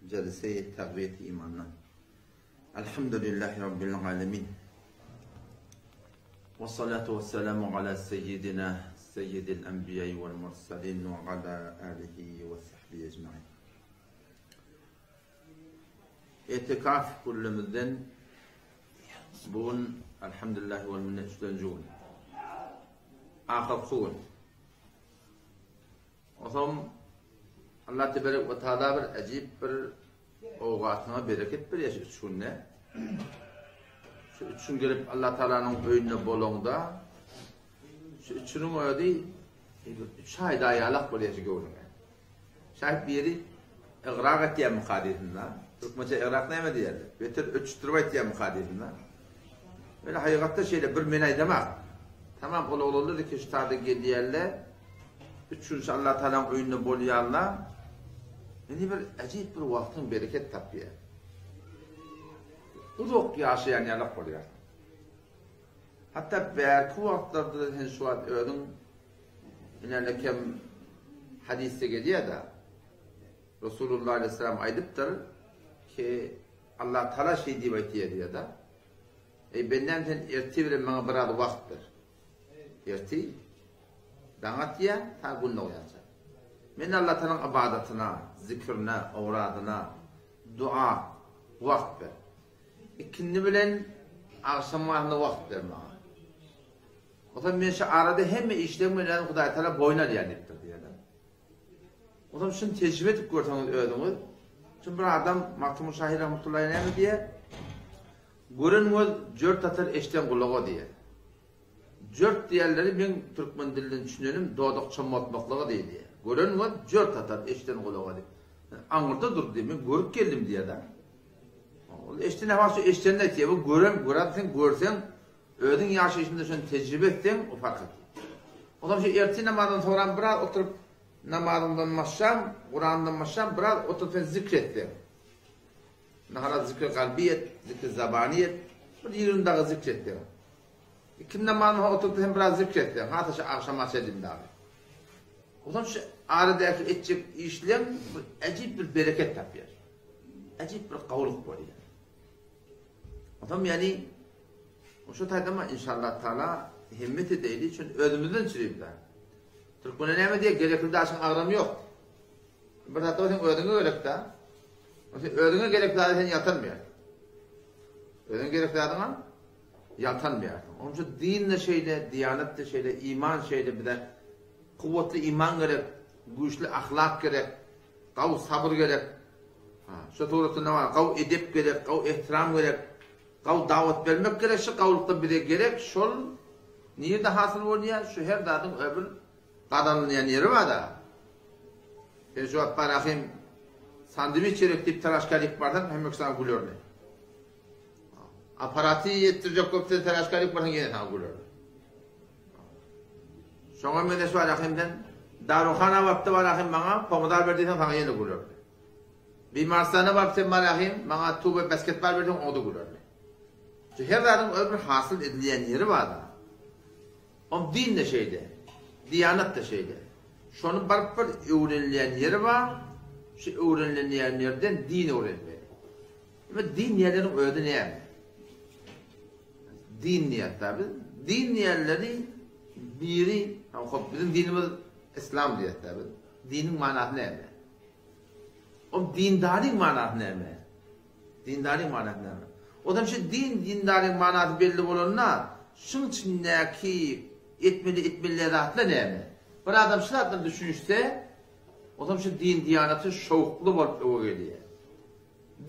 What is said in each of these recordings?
Jelse-i Tagwiýet imandan. Elhamdülillahi Rabbil alemin. Ve salatu ve selamu ala seyyidina seyyidil enbiya'i vel mursalin ve ala alihi ve sahbihi ecmain. Etikaf günümüzden bugün elhamdülillahi vel minnet üçlenji gün. Ahyrky gün. Onsoň Allah teberek we taala bir äjip bir owgatyňa bereket berýär şu üç günde. Şu üç gün gelip Allah Taalanyň öýünde bolaňda şu üç günüň özi bir üç aýda ýalak bolýar şu göwnüňe. Şaýt biri ygrak etýär mukadesinde. Türkmençe ygrak näme diýerler? Beter öçüşdirip aýtýar mukadesinde. Ýöne hakykatda şeýle bir men aýdamak. Tamam ol oglanlar iki ştada gelýärler. Üç gün şu Allah Tagalaň öýünde bolýarlar. Indi bir äjip bir wagtyň bereket tapýar. Uzak ýaşaýan ýalak bolýar. Hatda bärki wagtlarda sen şu wagt özüň ine kem hadysda gelýär-de. Resulullah aleyhisselam aýdypdyr ki Allah Taala şeý diýip aýtýar diýýär-de. Eý bendäm sen ertir bilen maňa biraz wagt ber. Ertir daň atýar, ta gün dogýança. Men Allah Taalanyň ybadatyna, zikrine, owradyna, dua wagt ber. Ikindi bilen agşam wagtynda wagt ber maňa. Onsoň men şu arada hemme işlerimi bilen Hudaý Taala boýun alýar diýipdir diýýär. Onsoň şuny tejribe edip görseňiz özüňiz, şu bir adam Magtymguly şahyr rahmetullahi näme diýýär? Gören göz jört atar eşden gulaga diýýär. Jört diýenleri meň türkmen dilinden düşünenim dodak çommaltmaklyga diýilýär. Gören göz jört atar eşden gulaga diýip. Aňyrda dur diýip men görüp geldim diýýär-de. Ol eşden hawa şu eşden aýtýar. Bu gören gören sen görseň özüň ýaşaýşyňda şony tejribe etseň o fark edýär. Onsoň şu ertir namazyndan soňram biraz oturyp namazyňdan başlan, Kurandan başlan biraz oturyp sen zikr etseň. Nahara zikri kalbi et, zikri zabany et. Bir 20 dagy zikr etseň. Ikindi namazyna oturyp sen biraz zikr etseň, hasa şu agşama çenli dagy. Onsoň şu aradaky etjek işleň bir äjip bir bereket tapýar. Äjip bir gowluk bolýar. Onsoň ýani şu taýdama inşallah taala himmet edeýli üçin özümizden çürüp-de. Türkmene näme diýer, gerekli daşyň agramy ýok. Bir zat sen özüňe gerek-de. Sen özüňe gerek zady sen ýaltanmaýar. Özüňe gerek zadyňa ýaltanmaýarsyň. Onuň üçin din-de şeýle, diýanat-da şeýle, iman şeýle bize kuwwatly iman gerek, güýçli ahlak gerek, gawy sabyr gerek. Ha, şu suratda bar, gawy edep gerek, gawy ehtiram gerek, gawy dawat bermek gerek, şu gawulykda bize gerek, şol nirde hasyl bolýar, şu her zadyň öbür gazanylýan ýeri bar-da. Sen şu wagt barahym sandwiç gerek diýip taraşka diýip barsaň, hemme kişi saňa gülerdi. Aparaty ýetdirjek bolup sen taraşka diýip barsaň ýene saňa gülerdi. Şoňa meňzeş barahym sen daruhana baryp-da barahym maňa pomidor ber diýseň saňa ýene gülerdi. Bimarystana baryp sen barahym maňa tuba basketbal ber diýseň o-da gülerdi. Şu her zadyň öz bir hasyl edilýän ýeri bar-da. Om din-de şeýle, diýanat-da şeýle. Şony baryp bir öwrenilýän ýeri bar, şu öwrenilenýän ýerden din öwrenmeli. Eme din diýenleriň özi näme? Din diýýäs-dä biz. Din diýenleri biri, hop biziň dinimiz islam diýýäs-dä biz. Diniň manasy näme? Om dindaryň manasy näme? Dindaryň manasy näme? Ozam şu din, dindaryň manasy belli bolanda, şuň içindäki etmeli, etmeli zatlar näme? Bir adam şu zatlara düşünişse, ozam şu din diýanaty şowukly bolup öňe gelýär.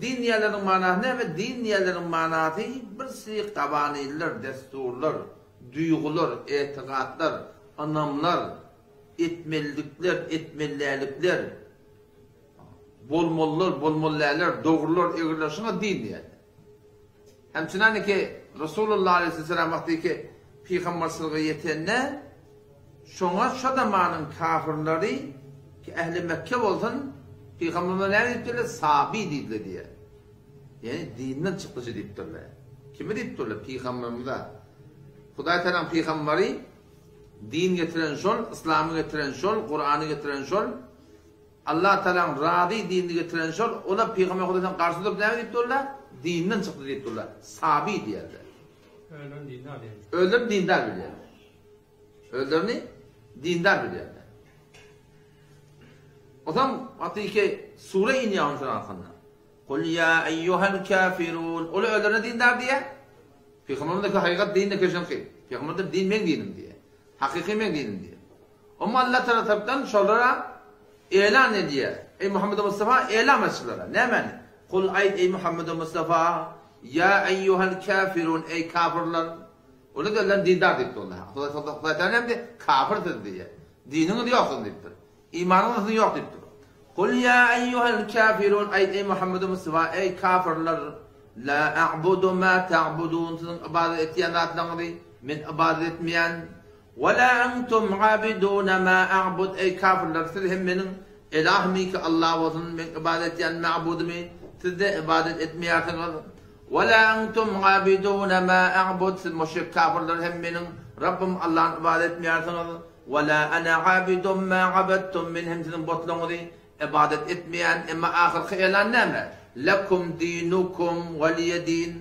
Din diýenleriň manasy näme? Din diýenleriň manasy bir siri gawanynlar, dessurlar, duýgular, etigatlar, ynamlar, etmelilikler, etmelilälikler, Bolmalylar, bolmaly däller, dogrular, egriler şuňa din diýerler. Hem çynaniki Resulullah aleyhisselam wagty ki pygamberçilige ýetende şoňa şo zamanyň kafirleri ki ähli Mekke bolsun pygamberimize näme diýipdirler? Sabi diýdiler diýýär. Ýani dinden çykdyjy diýipdirler. Kime diýipdirler? Pygamberimize. Hudaý Tagalaň pygamberi din getiren şol, yslamy getiren şol, Kurany getiren şol. Allah Tagalaň razy dinini getiren şol, olar Pygamber Hudaýdan garşy durup näme diýip durlar? Dinden çykdy diýip durlar. Sabi diýerler. Özlerini dindar bilýärler. Özlerini dindar bilýärler. Özlerini dindar bilýärler. Ozam hakyky sure inýär onuň şonuň hakynda. Kul ýa eýýuhel kafirun. Ol özlerine dindar diýýär. Pygamberimiz de hakykat din de köşenki. Pygamber de din meň dinim diýýär. Hakyky meň dinim diýýär. Emma Allah tarapdan şolara elan edýär. Eý Muhammed Mustafa elam et şulara. Nämäni? Kul aýt eý Muhammed Mustafa ýa eýýuhel kafirun eý kafirler. Olar özlerini dindar diýip durlar. Hudaý Hudaý Taala näme diýýär? Kafir siz diýýär. Diniňiz ýok siziň diýipdir. Imanyňyz siziň ýok diýipdir. Kul ýa eýýuhel kafirun aýt eý Muhammed Mustafa eý kafirler la a'budu ma ta'budun siziň ybadat etýän zatlaryňyzy men ybadat etmeýän we la entum abiduna ma a'bud eý kafirler siz hem meniň Elahym ki Allah bolsun meň ybadat etýän ma'budymy siz-de ybadat etmeýärsiňiz We la entum abiduna ma a'bud siz müşrik kafirler hem meniň Rabbym Allahny ybadat etmeýärsiňiz. We la ana abidun ma abadtum men hem siziň butlaryňyzy ybadat etmeýän emma ahyrky elan näme? Lekum dinukum weliye din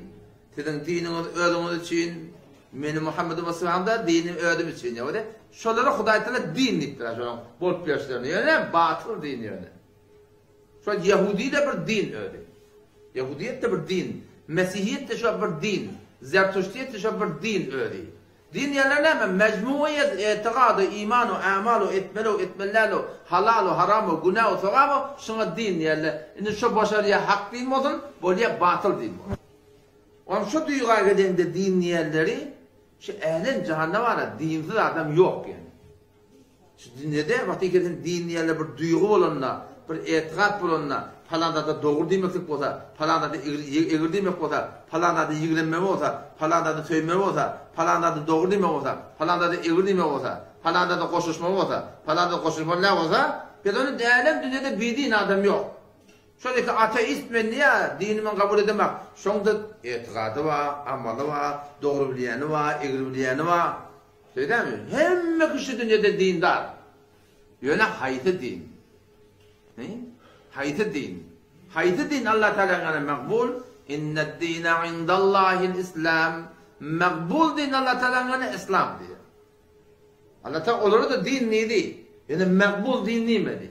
siziň diniňiz özüňiz üçin meni Muhammed Mustafanyň da dinim özüm üçin ýa-da şolara Hudaý Taala din diýipdir şonuň bolup berişlerini ýöne batyl din ýöne. Şol ýahudy-de bir din özi. Ýahudyýet-de bir din. Mesihiýet-de şo bir din. Zertuştiýet-de şo bir din özi. Din diýenler näme? Mejmuiýet etigady, imanu, amalu, etmeli-u, etmeli däl-u, halal-u, haram-u, günä-u, sogap-u, şuňa din diýerler. Indi şo boşalýar hak din bolsun, bolýar batyl din bolsun. Onuň şo duýga geleňde din diýenleri şu älem-jahanda bar-a dinsiz adam ýok ýöne. Şu dünýede wagty ikisini din diýenler bir duýgy bolanda, bir etikat bolanda, palan zada dogry diýmeklik bolsa, palan zada egri diýmek bolsa, palan zada ýigrenme bolsa, palan zada söýme bolsa, palan zada dogry diýmek bolsa, palan zada egri diýmek bolsa, palan zada goşulyşma bolsa, palan zada goşulyşmaly däl bolsa, biz ony dälem dünýede bidin adam ýok. Şol iki ateist men diýýär, dini men kabul edemak. Şoňda etikady bar, amaly bar, dogry bilýäni bar, egri bilýäni bar. Şeýdämi? Hemme kişi dünýede dindar. Ýöne haýsy din? He? Haýsy din? Haýsy din Allah Tagalaň ýanynda makbul? Inne'd-dine indallahil-islam. Makbul din Allah Tagalaň ýanynda islam diýýär. Allah Tagala olara-da din diýdi. Ýöne makbul din diýmedi.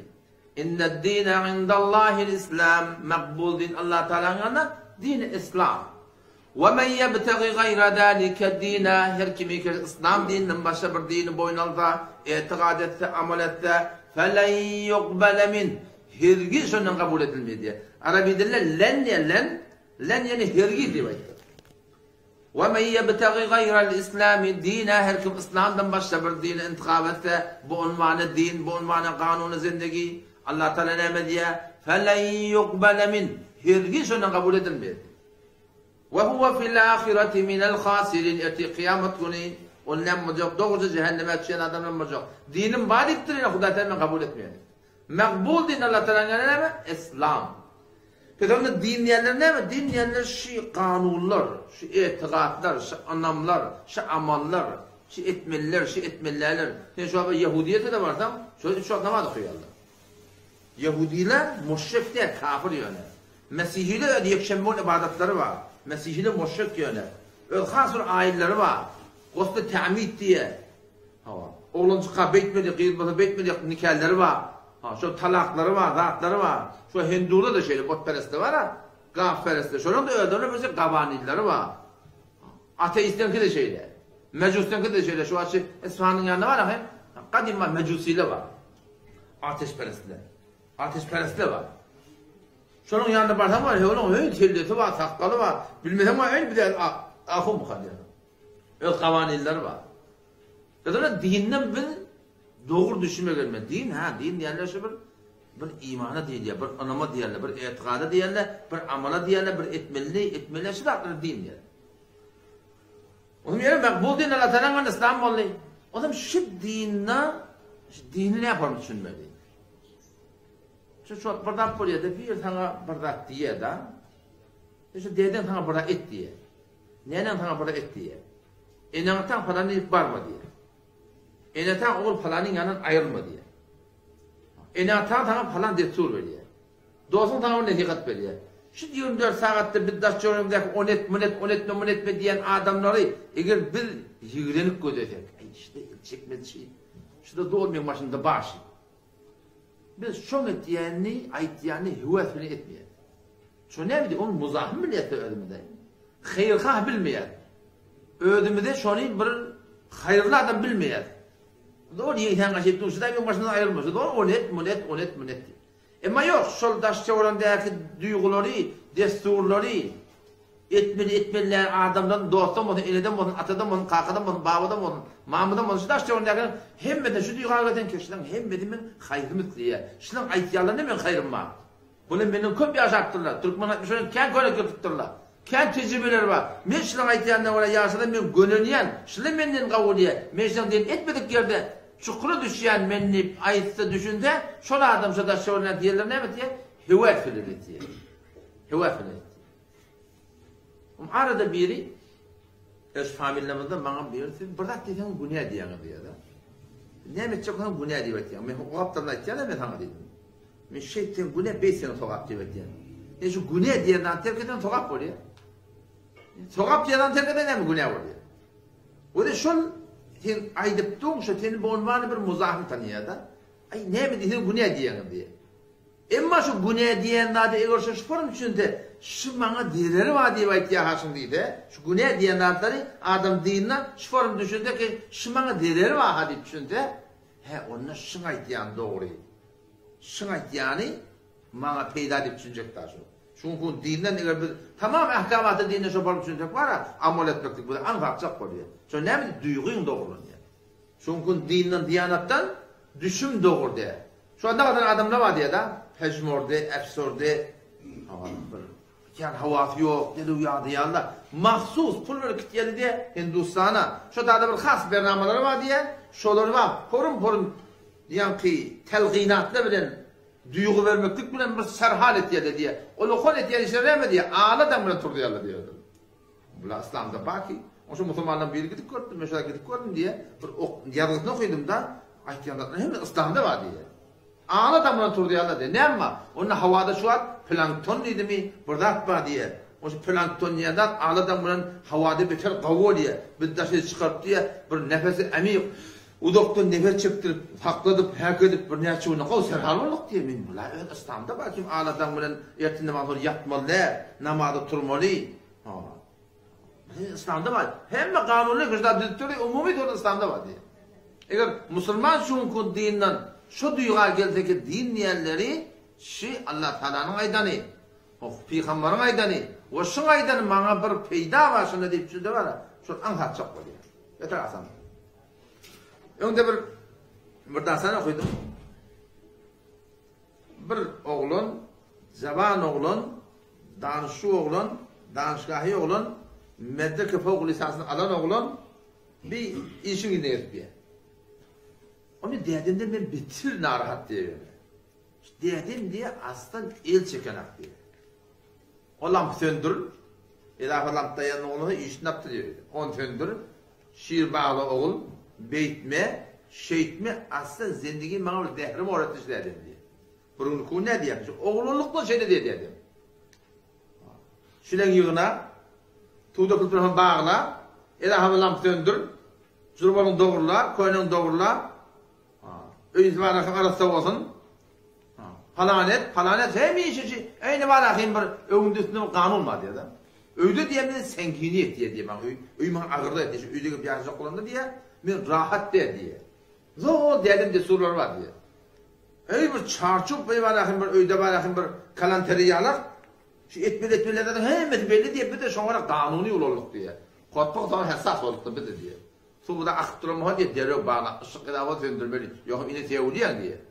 Inne'd-dine indallahil-islam. Makbul din Allah Tagalaň ýanynda dini islam. We men ýebtegi gaýra zalike dina, her kim ki yslam dininden başga bir dini boýun alsa, etigat etse, amal etse, felen ýukbele minh, hergiz şondan kabul edilmeýär diýýär. Araby dilinde len diýýär, len, len ýagny hergiz diýip aýtdyr. We men ýebtegi gaýral islami dina, her kim yslamdan başga bir dini intihap etse, bu unwany din, bu unwany kanuny zindegi, Allah Taala näme diýýär? Felen ýukbele minh, hergiz şondan kabul edilmeýär diýýär. We huwe fil ahireti minel hasirin ertir kyýamat güni ol näme boljak dogruja jähenneme düşen adamlar boljak. Dinim bar diýipdir ýöne Hudaý Taala men kabul etmeýän diýipdir. Makbul din Allah Taala ýany näme? Islam. Pes onda din diýenler näme? Din diýenler şu kanunlar, şu etigatlar, şu ynamlar, şu amallar, şu etmeliler, şu etmeliler. Sen şu Ýahudiýete-de barsaň, şol üç wagt namaz okaýarlar. Ýahudiler muşrik däl, kafir ýöne. Mesihiler öz ýekşenbe gün ybadatlary bar. Mesihiler muşrik ýöne. Öz has bir aýynlary bar. Gosly tämit diýe. Hawa. Oglanjykka beýtmeli, gyz bolsa beýtmeli nikäleri bar. Ha, şol talaklary bar, zatlary bar. Şo hindularda şeýle botperestler bar-a. Gapperestler. Şolaryň-da özlerine birje gawanynlary bar. Ateistleňki-de şeýle. Mejusleňki-de şeýle. Şu wagt Isfahanyň ýanynda bar-a hem gadym bar mejusiler bar. Ateşperestler. Ateşperestler bar. Şonuň ýanyna barsaň bar, onuň öý kellesi bar, sakgaly bar. Bilmeseň bar, öý bize ahun bu kadar. Öz gawanynlary bar. Biz ona dinden biz dogry düşünme gelme. Din ha, din diýenler şu bir bir imana diýilýär, bir ynama diýilýär, bir etikada diýilýär, bir amala diýilýär, bir etmeli, etmeli şu zatlara din diýilýär. Onuň ýeri makbul din Allah Taala islam boldy. Onuň şu dinine şu dini ne yapalım düşünmedi. Şu şu bir zat bolýar-da, bir saňa bir zat diýýär-de. Şu deden saňa bir zat et diýýär. Neneň saňa bir zat et diýýär. Eneň ataň falan diýip barma diýýär. Ene ataň ogul falanyň ýanyndan aýrylma diýýär. Ene-ataň saňa palan dessur berýär. Dostuň saňa bir nesihat berýär. Şu 24 sagatda biz daş töweregimizdäki ony et, muny et, ony etme, muny etme diýýän adamlary eger biz ýigrenip gözlesek, aý şuda el çekmez şi, şuda doly meň başymda bar şi. Biz şoň etýänini, aýtýanyny höwes bilen etmeýäris. Şo näme diýip, ony muzahym bilýäris özümize. Haýyrhah bilmeýäris. Özümize şony bir haýyrly adam bilmeýäris. Zor ýeňsäň gaçyp dur, şuda meň başymdan aýrylma, şu zor ony et, muny et, ony et, muny et diýip. Emma ýok, şol daş-töweregindäki duýgulary, dessurlary etmeli, etmeli däl adamdan, dostdan bolsun, eneden bolsun, atadan bolsun, kakadan bolsun, babadan bolsun, mamadan bolsun, şu daş-töweregindäkileriň hemmesinden şu duýga gelseň ki, şularyň hemmesi meň haýrym isleýär. Şularyň aýtýanlarynda meň haýrym bar. Bular menden köp ýaşapdyrlar. Türkmen 60 kän könek ýyrtypdyrlar. Kän tejribeleri bar. Men şularyň aýtýanyna görä ýaşasam men gönenýän, şular menden gowy diýýär. Men şularyň diýenini etmedik ýerde çukura düşýän men diýip aýtsa düşünse, şol adam şo daş töweregindäki ýerleri näme etýär? Höwes bilen etýär. Höwes bilen etýär. Arada biri öz familiýamyzda maňa biri siz bir zat diýseňiz günä diýýäňiz diýýär-de. Näme etjek bolsaň günä diýip aýtýaň. Men o gapdaldan aýtýan-a men saňa diýdim. Men şeýtseň günä, beýtseň sogap diýip aýtýan. E şu günä diýen zady terk etseň sogap bolýar. Sogap diýen zady terk etseň näme günä bolýar. Weli şol sen aýdyp duň, şo seni bolmany bir muzahym tanýar-da. Aý näme diýseň günä diýýäňiz diýýär. Emma şu günä diýen zady eger şu şuparym düşünse, şu maňa zereri bar diýip aýtýar haşyň diýse, şu günä diýen zatlary adam dynda şuparym düşünse ki, şu maňa zereri bar-ha diýip düşünse, hä onda şuň aýtýany dogry. Şuň aýtýany maňa peýda diýip düşünjek da şu. Çünki dinden eger biz tamam ahkamaty dinden şoparym düşünsek bar-a, amal etmeklik bize aňsatjak bolýar. Şo näme duýgyň dogrulanýar. Çünki dinden diýanatdan düşüm dogry däl. Şu anda galan adamlar bar diýýär-de, pejmorde, efsorde, bir ýan hawasy ýok, deliw ýady ýaly. Mahsus pul berip gitýärdi diýýär Hindustana. Şo taýda bir has bernamalary bar diýýär. Şolary bar, porum-porum ýaňky telginatlar bilen duýgy bermeklik bilen bir serhal etýärler diýýär. Ol okal etýän işleri näme diýýär? Ala daň bilen turýarlar diýýär. Bular yslamda baki. Oşo musulmanlaryň biri gidip görüpdir, men şolar gidip gördüm diýýär. Bir ok ýazgysyny okydym-da, aýtýan zatlary hemme yslamda bar diýýär. Aňa damyran turýarlar diýýär. Näme bar? Onda hawada şu wagt plankton diýdimi, bir zat bar diýýär. Oşo plankton diýen zat ala damyran hawada beter gowy bolýar. Biz daşary çykaryp diýýär, bir nefesi amyk uzakdan nefes çekdirip, sakladyp, häk edip birnäçe günde gowy serhal bolduk diýýär. Men bular öz yslamda bar kim ala daň bilen ertir namazdan soň ýatmaly däl, namaza turmaly. Ha. Islamda bar. Hemme kanunly hüjdat düzüpdir, umumy türde islamda bar diýýär. Eger musulman şu dinden şu duýga gelse ki din diýenleri şi Allah Taalanyň aýdany, o pygamberiň aýdany we şuň aýdany maňa bir peýda bar şunda diýip düşünse bar, şol aňsatjak bolýar. Beter asan. Öňde bir bir dastan okudum. Bir oglan, jawan oglan, danyşçy oglan, danyşgahy oglan, medrek-i fowk lisansyny alan oglan bir işiň yzyna gezipýär. Ony dädemden men beter narahat diýýär. Dädem diýýär, aslan el çekenak diýýär. O lampy söndür, edafa lamp daýan bolsa işini tapdy diýýär. Ony söndür, şir bagla ogul, beýtme, şeýtme, aslan zendigi maňa bir zährim öwretdi şu dädem diýýär. Bir gün ku nädýär? Şu oglanlykdan şeýle diýýär dädem. Şileň ýygna, tuda külpüni bagla, edafa lampy söndür, jurbalyň dogrula, könegiň dogrula, öýüň barasy arassa bolsun. Palan et, palan et, hemişe eýni bar ahim bir öňünde üstünde bir kanun bar diýýär-de. Öýde diýýär men seňkini et diýýär diýýär maňa öý, öý maňa agyrdy diýýär, öýde gelip ýaşajak bolanda diýýär, men rahat däl diýýär. Zol dädem dessurlar bar diýýär. Öý bir çarçup öý bar ahim bir öýde bar ahim bir kalanteri ýalak. Şu etmeli etmelileriň hemmesi belli diýýär, biz-de şoňa görä kanuny ulandyk diýýär. Korkmak soň hessas bolduk-da biz-de diýýär. Suwda akyp duran bolsa diýýär, derrew baglap, yşyk ýa bolsa söndürmeli, ýogsam ine sewülýäň diýýär.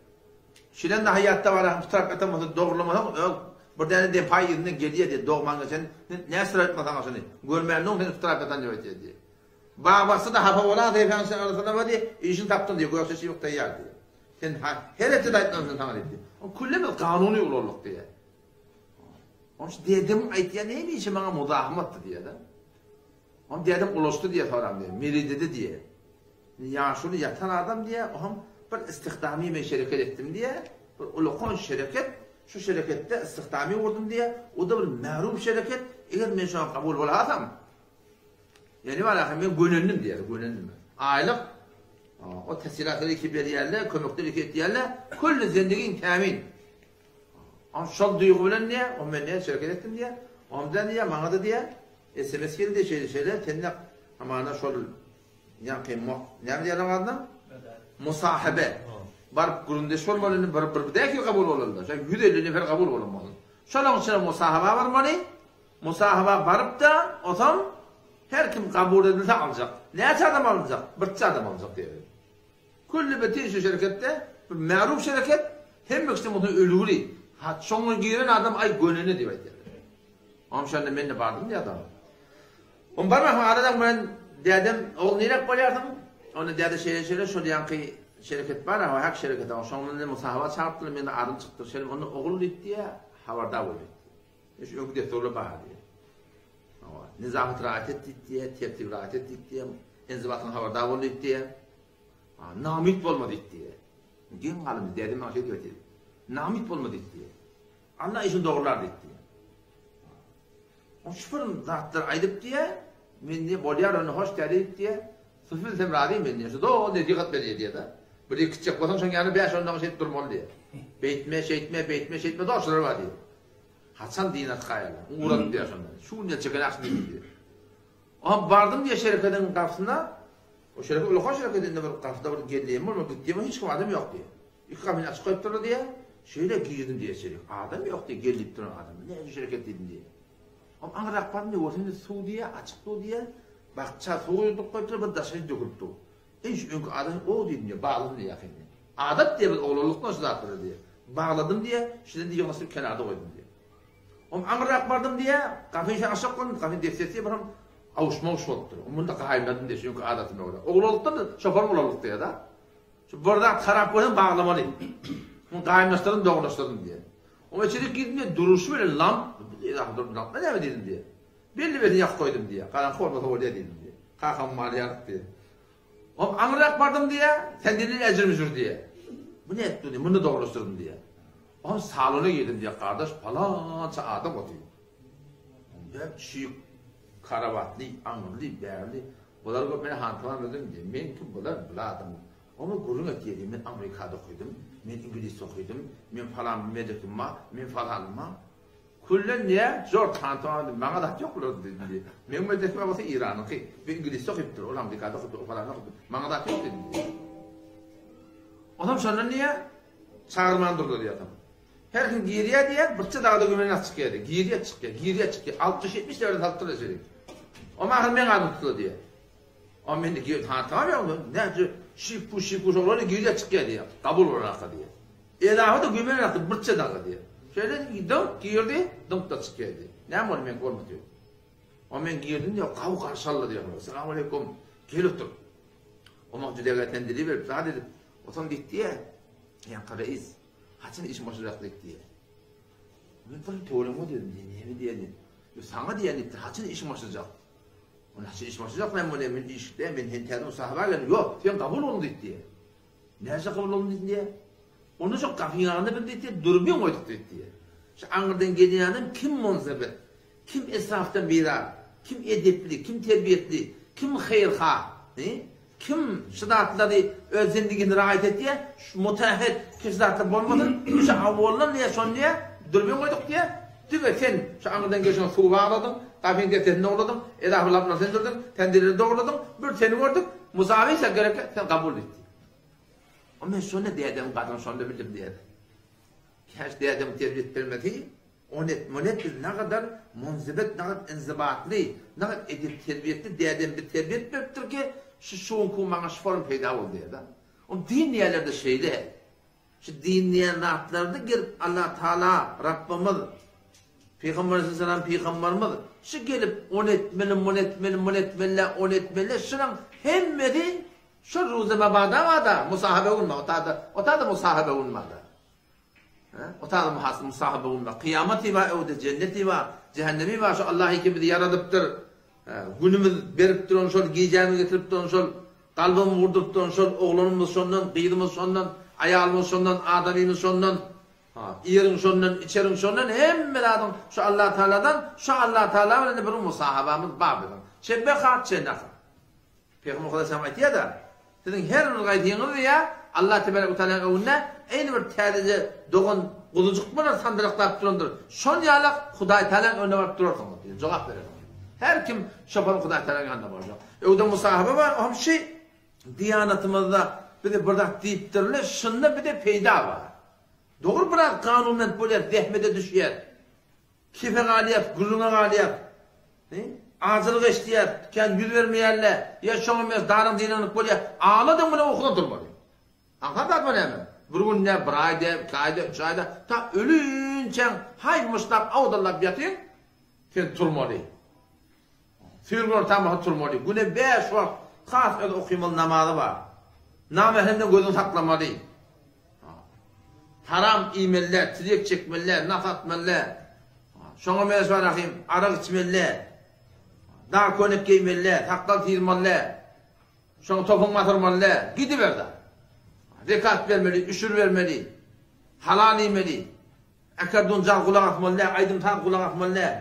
Şilen dahy ýatda bar ahym pytrap ýatan bolsa dogrulamasaň öň bir däne depaý yzyndan gelýär diýýär, dogman geçen näçe aýtma saňa şuny, görmändiň sen pytrap ýatan diýip aýtýar diýýär. Babasy-da hapa bolan seýfäň içine arasynda bar diýýär, işiňi tapdyň diýýär, gökje çybyk taýýar diýýär. Sen her hepde-de aýtmaly şuny saňa diýip diýýär. Külle biz kanuny ulandyk diýýär. Onuň üçin dedemiň aýtýan hemişe maňa muzahymatdy diýýär-de. Onuň dedem ulaşdy diýýär soram diýýär, meridede diýýär. Ýaşuly ýatan adam diýýär, oňam bir istihdamy men şereket etdim diýýär. Bir ulakan şereket, şu şereketde istihdamy gurdum diýýär. O-da bir märum şereket. Eger men şoňa kabul bolasam, ýani walahy men gönendim diýýär, gönendim. Aýlyk o tesiratlar iki berýärler, kömekler iki etýärler. Külli zendigiň tämin. Am şol duýgy bilen diýýär, o men näme şereket etdim diýýär. Onda diýýär, maňa-da diýýär, SMS geldi şeýle şeýle, sen de hamana şol Ýaňky näme diýýärler adyna? Musahabe. Baryp gürrüňdeş bolmaly indi bir bir däki kabul bolanda. Şo 150 nefer kabul bolmaly. Şolaň içine musahaba barmaly. Musahaba baryp-da, otam her kim kabul edilse aljak. Näçe adam alynjak? Birçe adam aljak diýýär. Külli bütin şu şereketde bir märuf şereket, hemme kişi muny ölgüli. Ha şoňa giren adam aý göneni diýip aýdýarlar. Oňam şonda men-de bardym diýýär adam. Oň barmagyň aradan bilen dädem, ogul nirek bolýarsyň? Onda däde şeýle-şeýle şol ýaňky şereket bar, ha hak şereket, şoň bilen musahaba çagyrypdylar, mende adym çykypdyr. Şeýle onda ogul diýip diýýär, habardar bol diýip. Şu öňki dessurlar bar diýýär. Hawa, nezahat rahat et diýip diýýär, tertip rahat et diýip diýýär, enzibatdan habardar bol diýip diýýär. Namyt bolma diýip diýýär. Geň galym, dädem maňa şeýdip aýtdy. Namyt bolma diýip diýýär. Allah işini dogrular diýip diýýär. O şu bir zatlar aýdyp diýýär, men diýýär, bolýar onda hoş däde diýip diýýär. Sus bilsem razy men diýýär. Şu doly nesihat berýär diýýär-de. Bir ýer kiçijek bolsaň şoň ýanyna bäş-on dagy şeýdip durmaly diýýär. Beýtme, şeýtme, beýtme, şeýtme doşlar bar diýýär. Haçan din atkaýarlar. Ugradyp diýýär şonda. Şu gün çeken ýagşy diýip diýýär. Oňa bardym diýýär şerekediň gapysyna. O şereket ulakan şereket indi bir gapyda bir gelýän bolma gitýän hiç kim adam ýok diýýär. Iki gapyny açyk goýupdyrlar diýýär. Şeýle girdim diýýär içeri. Adam ýok diýýär, gel diýip duran adam. Näme şereket diýdim diýýär. Oňa aňryrak bardym diýýär, görsem diýýär, suw diýýär, açyk suw diýýär. Bakja suw guýduryp goýupdyr, bir daşa dökülip dur. Eý şu öňki adam o diýdim diýýär, bagladym diýýär ýakynda. Adat diýýär biz oglanlykdan şu zatlary diýýär. Bagladym diýýär, şuny diýýär ýygnaşdyryp kenarda goýdum diýýär. Oňa aňryrak bardym diýýär, gapyny şeýle açjak boldum, gapyny dessesi diýýär, bir awuşma-awuş bolupdyr. Munda gaýymladym diýýär, şu öňki adatyma görä. Oglanlykdan şoparym ulalyk diýýär-de. Şu bir zat harap görseň baglamaly. Muny gaýymlaşdyryn, dogrulaşdyryn diýýär. Oňa içerik girdim diýýär, duruşy bilen lamp, dur lampa näme diýdim diýýär. Belli belli ýakyp goýdum diýýär. Garaňky bolmasa bolýar diýdim diýýär. Kakam maly ýaryk diýýär. Oňa aňryrak bardym diýýär, sen diýdi ejir-müjür diýýär. Bu ne etdi diýýär, muny dogrulaşdyryn diýýär. Oňa salona girdim diýýär, gardaş palança adam otyr. Onda çyk karabatly, aňyrly, bärli. Bular görüp meni hantaman özüm diýýär. Men kim bular, bula adam. Oňa gürrüň etýär diýýär, men Amerikada okydym, men iňlisde okydym, men falan medekim bar, men falanym bar. Küllen diýýär, Jorj hantaman diýip, maňa zat ýok bular diýdi. Meň medekim bar bolsa Iranyňky. Bu iňlisde okypdyr, ol Amerikada okypdyr, o falanda okypdyr. Maňa zat ýok diýdi diýýär. Onam şondan diýýär, çagyrman durlar diýýär. Her kim girýär diýýär, birçe dagda gömelen at çykýar diýýär. Girýär, çykýar, girýär, çykýar. 60-70 lewden salypdyrlar içeri. O ahyr meň adym tutuldy diýýär. O men de girip ha tamam ýa näçe şip bu şip bu şolar girýär çykýar diýýär. Kabul bolan aka diýýär. Elahy da gömelen atdy birçe dagda diýýär. Şeýle dynk girdi, dynk da çykýar diýýär. Näme boldy men bolmady diýýär. O men girdim diýýär, gawy garşy aldy diýýär. Salam aleýkum. Gel otur. O maňa jüdege sen dili berip zat edip, otam diýdi diýýär. Ýa reis. Haçan işiň başlajak diýip diýýär. Men bir töweregime diýdim, diýen, näme diýeni? Ýo, saňa diýen diýipdir, haçan işiň başlajak? Ol haçan iş başlajak men bolýa, men işde, men sen täze musahaba geldim. Ýok, sen kabul bolduň diýip diýýär. Näçe kabul bolduň diýip diýýär. Onda şo gapyň ýanynda biz diýip diýýär, dürbin goýduk diýip diýýär. Şu aňyrdan gelýän adam kim monzebet, kim esrafdan bizar, kim edepli, kim terbiýetli, kim haýyrhah, Kim şu zatlary öz zendigini raýat etýär, şu mutahhit kim şu zatlar bolmasyn, şu awwaldan diýýär, şony diýýär, dürbin goýduk diýýär, diňe sen şu aňyrdan gelşiňe suw bagladyň, gapyň depesini dogladyň, edahy laplary sen dürdüň, tendirleri dogladyň, bir seni gördük, musawy sen gerek, sen kabul et diýýär. O men şonda dädemiň gadyryny şonda bildim diýýär. Käş dädemiň terbiýe bermesi Onet monet biz nagadar munzibet nagat inzibatly nagat edep terbiýetli dädem bir terbiýet beripdir ki şu şuňku maňa şu form peýda boldy diýýär da. Ol din diýýärlerde şeýle. Şu din diýen zatlarda gelip Allah Taala Rabbymyz Pygamber aleyhisselam pygamberimiz şu gelip ony etmeli muny etmeli muny etmeli ony etmeli şunuň hemmesi şu ruzy mabada bada musahabe günme otada otada musahabe günmada. O taýda muhasy musahabe bolma. Kyýamaty bar öwde, jenneti bar, jähennemi bar. Şu Allah ikimizi ýaradypdyr. Günümiz berip duran şol, gijämizi getirip duran şol, kalbymyzy gurduryp duran şol, oglanymyz şondan, gyzymyz şondan. Aýalymyz şondan, adamymyz şondan, iýeriň şondan, içeriň şondan, hemme zadyň şu Allah Tagaladan, şu Allah Tagala bilen bir musahabamyz bar biziň. Çe beha, çe naha. Pygamber Hudaý aýtýar-da, siziň her bir gaýdyňyz diýýär, Allah tebarek we tealanyň öňünde eýni bir täzeje dogan guzujyk bolar sandyraklap durandyr. Şol ýalak Hudaý Tealanyň öňüne baryp durarsyňyz diýýär, jogap berersiňiz. Her kim şoföriň Hudaý Tealanyň ýanyna barjak. Öwde musahaba bar, o hem şi diýanatymyzda bize bir zat diýipdirler, şunda bize peýda bar. Dogry biraz kanunment bolýar, zähmete düşýär. Kefe galýas, gürrüňe galýas. He? Ajylyk eşidýäs, kän ýüz bermeýärler. Ýa şoňa meňzeş daryň-diňlenlik bolýar. Agladyň bilen ukudan turmaly. Aňsat zatmy näme? Bir gün däl, bir aý däl, iki aý däl, üç aý däl, ta ölinçäň haý-myşlap, awdallap ýatyň, sen turmaly. Süýr günortan bolsa turmaly. Güne bäş wagt has öz okymaly namazy bar. Namähremden gözüňi saklamaly. Haram iýmeli däl, tirýek çekmeli däl, nas atmaly däl. Şoňa meňzeş bar ahym, arak içmeli däl. Dar köýnek geýmeli däl, sakgal syrmaly däl. Şoňa topuň basyrmaly däl. Gidiber-de. Zekat bermeli, üşür bermeli. Halal iýmeli. Akardon jar gulak asmaly däl, aýdym-saz gulak asmaly däl.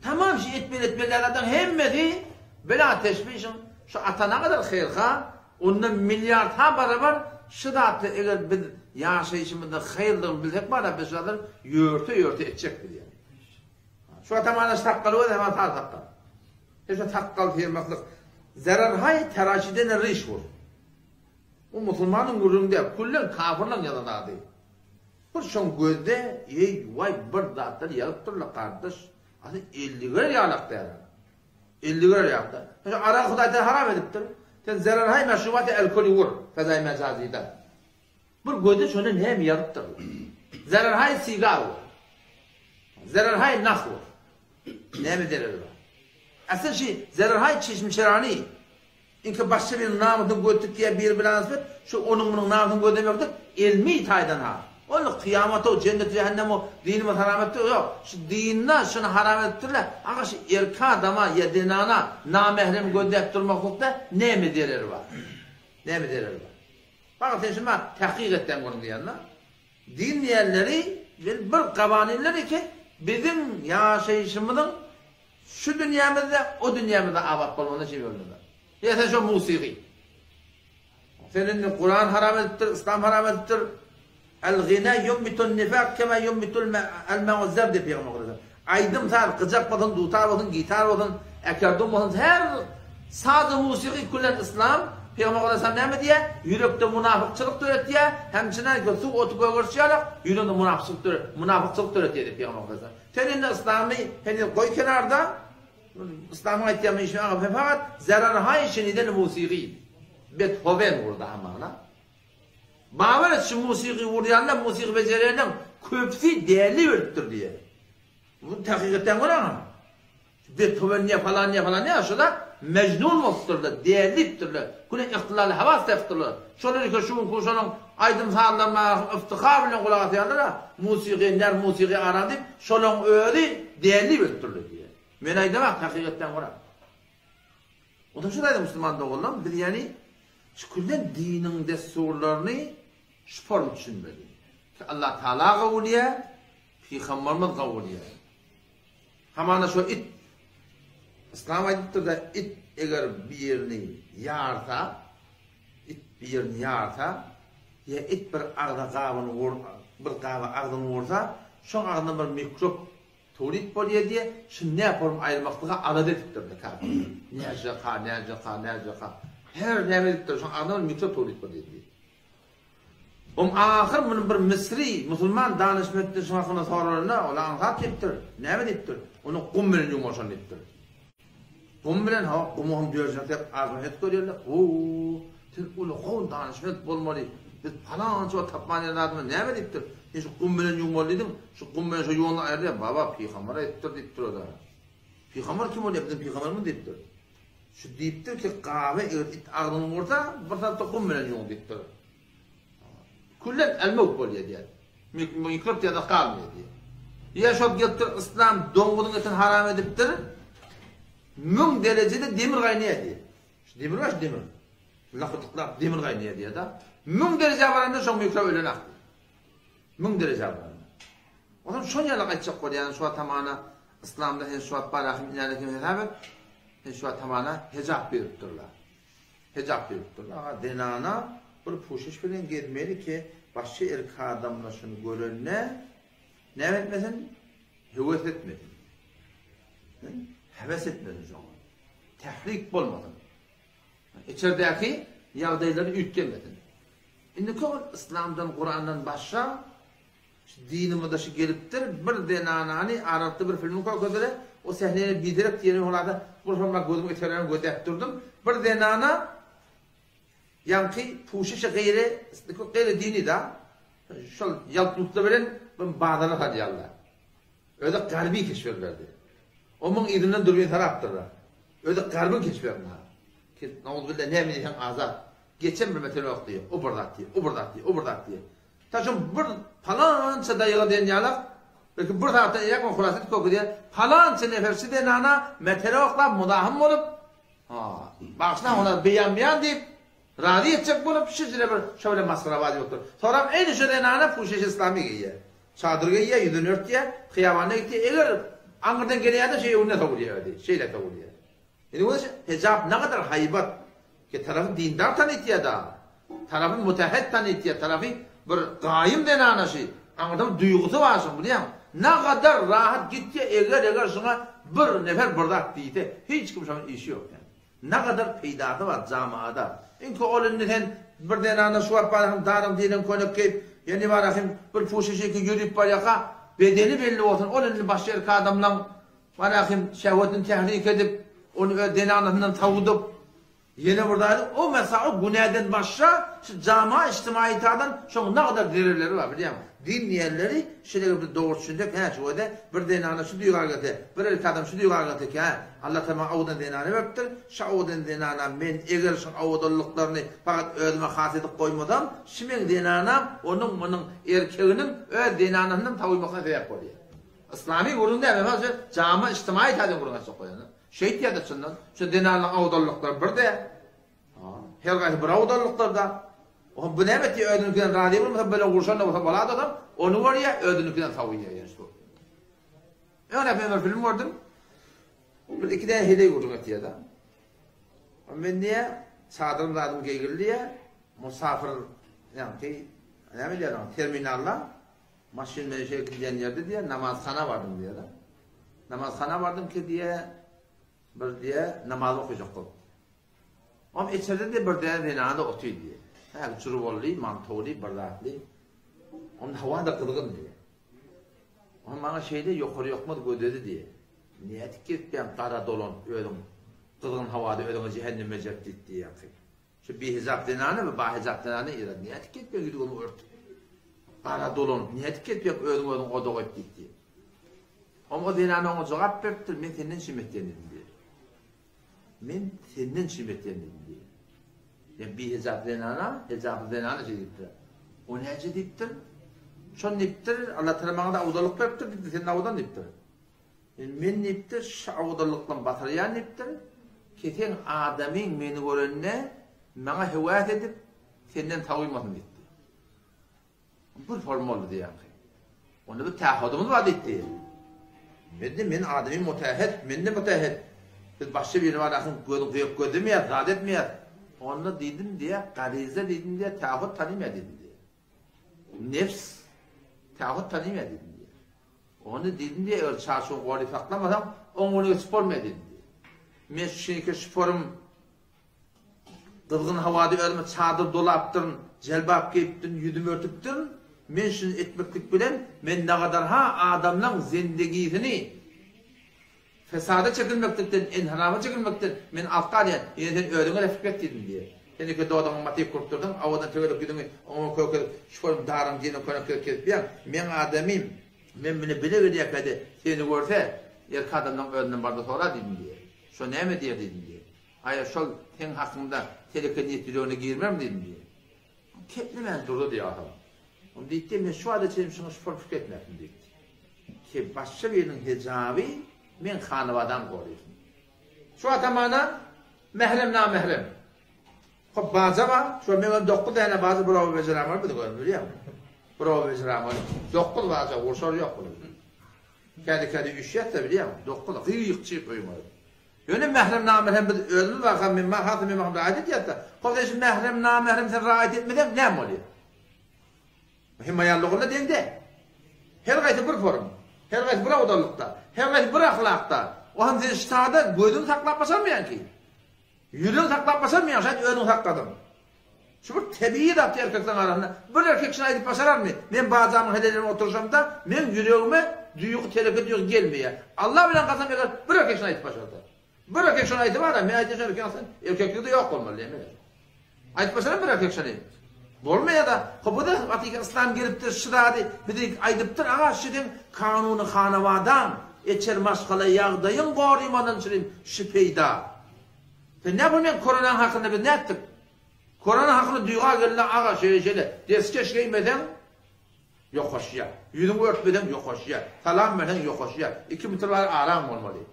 Tamam şu etmeli etmeli däl zatlaryň hemmesi bela teşwişiň şu ata nagadar haýyrha, ondan milliardha barabar şu zatlar eger biz ýaşaýşymyzda haýyrlygyny bilsek bara biz şu zatlary ýörte ýörte etjek biz ýaly. Şu ata mana sakgaly göz hemen sar sakgal. Şu sakgal syrmaklyk zerarhaý teraşiden riş bur. Bu musulmanyň gürrüňi däl, küllen kafyrlaň ýazan zady. Bir şoň gözde eý waý bir zatlar ýazyp durla gardaş. Asy elliger ýalak däl. Elliger ýalak. Şu aragy Hudaý sen haram edipdir. Sen zerarhaý meşrubaty alkoli wur fezaý mejazyda. Bir gözde şonda näme ýazypdyr. Zerarhaý sigar wur. Zerarhaý nah wur. Näme zereri bar? Asyl şi zerarhaý çeşmçerani Ilki başga biriniň namysyny göz tikýär biri bilen alyşyp, şu onuň munuň namysyny gözlemeklik elmi taýdan ha. Ol kyýamat-ow, jennet jähennem-ow, dinimiz haram etdi, ýok. Şu dinde şuny haram edipdirler. Aga şu erki adama ýa zenana namährem gözläp durmaklykda näme zereri bar? Näme zereri bar? Baga sen şuny maňa tahkyk etseň görüň diýende. Din diýenleri bir gawanynlar eken, biziň ýaşaýşymyzyň Şu dünýämizde, o dünýämizde abat bolmagyna şeý bolmasa. Ýa sen şo musygy. Sen indi Kuran haram edipdir, Yslam haram edipdir. El-gina yunbitun nifak kema yunbitul al-ma'u zar diýip pygamber aýdýar. Aýdym saz, gyjak bolsun, dutar bolsun, gitar bolsun, akordon bolsun, her saz musygy küllen Yslam pygamber aýdýar näme diýýär? Ýürekde munafykçylyk döretýär, hemçinen suw oty gögerişi ýaly ýüreginde munafykçylyk döret, munafykçylyk döretýär diýip pygamber aýdýar. Sen indi yslamy heniz goý kenarda, yslamyň aýtýan işini aňa sen fakat zerarhaý şeniden musigy Bethowen urdy hamana. Babar et şu musigy urýanlar, musigy bejerýänleň köpüsi däli ölüpdir diýýär. Bu takykat görä. Bethowen ne falan ne falan ne şular mejnun bolupdyrlar, dälipdirler. Güne ihtilal hawas tapypdyrlar. Şolar eke şu günki şonuň aýdym sazlaryna iftihar bilen gulak asýarlar-a, musigy ner, musigy aram diýip, şolaň özi dälip ölüpdirler diýýär. Men aýdamak hakykatdan görä. Onsoň şu taýda musulman doganlarym biz ýani şu küllen diniň dessurlaryny şu form düşünmeli. Ki Allah Taala gabul edýär, Pygamberimiz gabul edýär. Hamana şo it, Yslam aýdypdyr-da, it eger birini ýarsa, it birini ýarsa, ýa it bir agza gabyny wur, bir gaba agzyny wursa, şoň agzyndan bir mikrop towlit bolýar diýe, şuny näporum aýyrmaklyga alada edipdir-de kafirler. Näjeka, näjeka, näjeka. Her näme edipdir, şoň agzyndan bir mikrop towlit bolýar diýip. Oň ahyr muny bir misri musulman danyşmentden şu hakynda soralanda, ol aňsat diýipdir. Näme diýipdir? Ony gum bilen ýuwmaşan diýipdir. Gum bilen, hawa, gumy hem dörjek diýip arzuw het görýärler. O, sen uly gowy danyşment bolmaly. Biz palança wagt tapman ýören adamyz näme diýipdir? Sen şu gum bilen ýuwmaly diýdiň. Şu gum bilen şu ýuwanda aýrylýar. Baba, pygamber aýdypdyr diýipdir o-da. Pygamber kim bolýar? Biziň pygamberimiz diýipdir. Şu diýipdir ki, gaba eger it agzyny ursa, bir saatda gum bilen ýuwuň diýipdir. Küllen el-mewt bolýar diýýär. Mikrop diýýär-de galmaýar diýýär. Ýa şol gelipdir, yslam doňuzyň etini haram edipdir. Müň derejede demir gaýnaýar diýýär. Şu demir bar, şu demir. Lakydyklap demir gaýnaýar diýýär-de. Müň derejä baranda şoň mikrob ölen akdy. Müň derejä baranda. Onsoň şon ýaly aýtjak bolýan şu wagt hamana yslamda sen şu wagt barahym inälekim hesap et. Sen şu wagt hamana hejap beripdirler. Hejap beripdirler. Aga zenana bir puşiş bilen gezmeli ki başga erkek adamlar şuny görende näme etmesin? Höwes etmesin. Höwes etmesin şoňa. Tährik bolmasyn. Içerdäki ýagdaýlary üýtgemesin. Indiki ol yslamdan, Kurandan başga şu dinimize şu gelipdir, bir zenanany aralykda bir filmi görkezdiler, o sähneni biderek diýeni holada bir hormat gözümi öterän gözläp durdum. Bir zenana ýaňky puşişi gyry, gyry dini da, şol ýalpnutlar bilen bir bazara salýarlar. Özi garby keşberlerdi. Omuň yzyndan dürbin sarapdyrlar. Özi garbyň keşberinde. Nauzubilla näme diýseň azat. Geçen bir mesele ýok diýýär. O bir zat diýýär, o bir zat diýýär, o bir zat diýýär. Ta şoň bir palança daýyga diýen ýalak, belki bir sagatdan eýýäm o hulasat köküdýär. Palança nefer şu zenana mesele oklap muzahym bolup, ha, bagyşlaň olar beýan-beýan diýip, razy etjek bolup, şijile bir şo bilen masgarabaz ýokdur. Soram eýni şu zenana puşeş islamy geýýär. Çadyr geýýär, ýüzüni örtýär, hyýabanda gitýär. Eger aňyrdan geleýärde şeý öňüne sowulýar özi, şeýle sowulýar. Indi bolsa hijap nagadar haýbat. Ki tarapy dindar tanytýar da. Tarapy mutahhet tanytýar, tarapy bir gaýym zenana şi. Aňyrda bir duýgusy bar şuň, bilýäňmi? Nagadar rahat gitýär, eger eger şuňa bir nefer bir zat diýse, hiç kim şonuň işi ýok ýani. Nagadar peýdasy bar jamaada. Iňki ol indi sen bir zenana şu wagt barahym daryň diýlen köýnek geýip, ýene barahym bir puşeşeki ýörüp barýaka bedeni belli bolsun, ol indi başga erkek adamlaň Barahym şehwetini tährik edip, ony öz zenanasyndan sowudyp, ýene bir zady, o mesa o günäden başga şu jama içtimaýy taýdan şoň nagadar zererleri bar bilýäňmi? Din diýenleri şeýle bir dogry düşünsek hä şu wede bir zenana şu duýga gelse, bir erkek adam şu duýga gelse ki hä Allah Tagala maňa owadan zenany beripdir, şu owadan zenana men eger şuň owadanlyklaryny fakat özüme has edip goýmasam, şu meň zenanam onuň munuň erkeginiň öz zenanasyndan sowulmasyna sebäp bolýar. Yslamy gürrüň däl, men şu jama içtimaýy taýdan gürrüň açjak bolýan. Şeýtýär-de çyndan. Şu zenanlaryň awdallyklary bir däl. Her gaýsy bir awdallyklarda. Oňa bu näme etýär, özüniňkiden razy bolmasa, böyle gurşan-da bolsa bolady-da, ony görýär, özüniňkiden sowýar ýene şu. Öňräk men bir film gördüm. Bir iki däne heleý gürrüň etýär-de. Men diýýär, çadyrym zadym geýgildi diýýär, musafir, ýaňky, näme diýýär oňa, terminalda Maşyn bilen şeýle gidýän ýerde diýýär, namazhana bardym diýýär-de. Namazhana bardym ki diýýär, bir diýýär, namaz okajak bolup. Oňam içerde diýýär, bir däne zenana-da otyr diýýär. Hä, jurwally, mantowly, bir zatly. Onda hawa-da gyzgyn diýýär. Oňam maňa şeýle ýokary ýokmaz gözledi diýýär. Nädip gezipýäň gara dolanyp özüň gyzgyn hawada özüňe jähennem berjek diýip diýýär. Şu bihijap zenany we bahijap zenany yra nädip gezipýäň ýüzüňi örtüp. Gara dolanyp nädip gezipýäň özüň özüň oda goýup diýip diýip. Oňa o zenany oňa jogap beripdir, men senden çim etýän dedim diýip. Men senden çim etýän dedim diýip. Ýa bihijap zenana, hijaply zenana şeý diýipdir. O näce diýipdir? Şon diýipdir, Allah Taala maňa da awdalyk beripdir diýipdir, sen awdan diýipdir. Men diýipdir, şu awdalykdan batyrýan diýipdir, ki seň adamyň meni görende maňa höwes edip, senden sowumasyn diýipdir. Bir form boldy diýýänki. Onda bir tähodymyz bar diýipdi. Men de men adamym mutähet, men de mutähet. Biz başga biri bar ahyň gözüň gyýyk gözlemeýär, zat etmeýär. Onda diýdim diýä, garyza diýdim diýä, tähod tanymýar diýdim diýä. Nefs tähod tanymýar diýdim diýä. Onda diýdim diýä, eger çarçuwy gory saklamasaň, oň öňüne geçip bolmaýar diýdim diýä. Men şeýke şuporym Gyzgyn howada özüme çadyr dolapdyryn, jelbap geýipdirin, ýüzümi örtüpdirin. Men şuny etmeklik bilen, men nagadar-ha adamlaň zendegisini fesada çekilmeklikden, enhirafa çekilmekden meni alyp galýan. Ýöne sen özüňe refik et diýdim diýýär. Sen eke dodagyňy matyp gurup durduň, owadan tegelek ýüzüňi oňa kökezip, şuporym daryň diýlen könek kesip ýaň. Meň adamym, men bile bile gelýärkä-de seni görse, erkek adamlaň özünden bar-da sora diýdim diýýär. Şo näme diýer diýdim diýýär. Aýa şol seň hakyňda teleke niýet ýüregine girmermi diýdim diýýär. Keplemän durdy diýýär adam. Ony diýipdi, men şu wagta çenli şuňa şupur pikir etmäpdim diýipdi. Ki başga biriniň hejaby meň hanabadam goraýsyn. Şu wagta mana mährem namährem. Hop baja bar, şo meňem 9 däne baja bir oba bejeremok biziň özümiz bilýäňmi? Bir oba bejeremok. 9 baja gurşar ýok bular. Kädi-kädi üýşýäs-de bilýäňmi? 9 gyýyk-çyýyk öýüň özi. Ýöne mährem namährem biz özümiz barka men has men barka raýat edýäs-de. Hop sen şu mährem namährem sen raýat etmeseň näme bolýar? Hemaýanlygynda deň däl. Her gaýsy bir forum, her gaýsy bir owadanlykda, her gaýsy bir ahlakda. O hem sen ştada gözüňi saklap başarmaýaň ki. Ýüregiňi saklap başarmaýaň, şaýat özüňi sakladyň. Şu bir tebigy zat erkekleriň arasynda. Bir erkek şuny aýdyp başararmy? Men bajamyň heleýlerine oturyşamda, meň ýüregime duýgy, teleke duýgy gelmeýär. Allah bilen kasam eger bir erkek şuny aýdyp başarsa. Bir erkek şony aýdyp ara, men aýdýan şo erkek aslyn erkekligi-de ýok bolmaly diýen. Aýdyp başaran bir erkek şony. Bolmaýar-da. Hop bu-da hakyky yslam gelipdir, şu zady bize aýdypdyr, aga şu seň kanuny hanawadaň, eçer maşgala ýagdaýyň gorymadan çyrin şu peýda. Sen näme men koronaň hakynda biz nätdik? Korona hakynda duýga geldi, aga şeýle şeýle, deskeş geýmeseň ýokaşýar. Ýüzüňi örtmeseň ýokaşýar. Salam berseň ýokaşýar. 2 metr bäri araň bolmaly.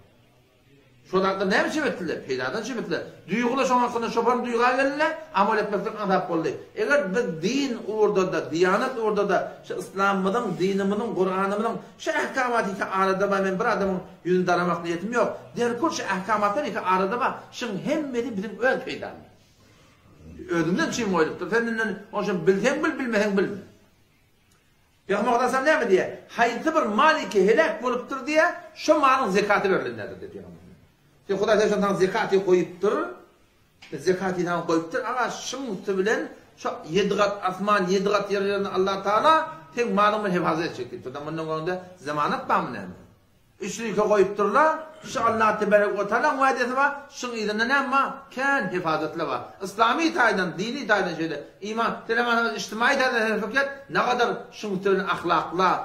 Şo zatlar näme üçin etdiler? Peýdadan üçin etdiler. Duýgular şoň hakynda şoparyň duýga gelende amal etmeklik aňsat boldy. Eger biz din ugurda-da, diýanat ugurda-da şu yslamymyzyň, dinimiziň, Kuranymyzyň şu ähkamaty iki arada bar, men bir adamyň ýüzüni daramak niýetim ýok. Derkul şu ähkamatlar iki arada bar, şuň hemmesi biziň öz peýdamyz. Özüňden üçin goýlupdyr. Sen inden onşa bilseň bil, bilmeseň bilme. Pygamber Aleyhisselam näme diýýär? Haýsy bir mal iki heläk bolupdyr diýýär, şo malyň zekaty berlenlerdir diýýär Pygamber. Sen Hudaý sen saňa zekaty goýupdyr. Zekaty saňa goýupdyr. Aga şuň üsti bilen şo ýedi gat asman, ýedi gat ýer ýerinde Allah Taala seň malyň bilen hefazat etjek diýipdir. Mundan öňde zamanat barmy näme? Üçlüke goýupdyrlar. Şu Allah tebarek we taalaň wädesi bar. Şuň yzynda näme bar? Kän hefazatlar bar. Yslamy taýdan, dini taýdan şeýle. Iman, senem ijtimaý taýdan hereket nagadar şuň üsti bilen ahlaklar,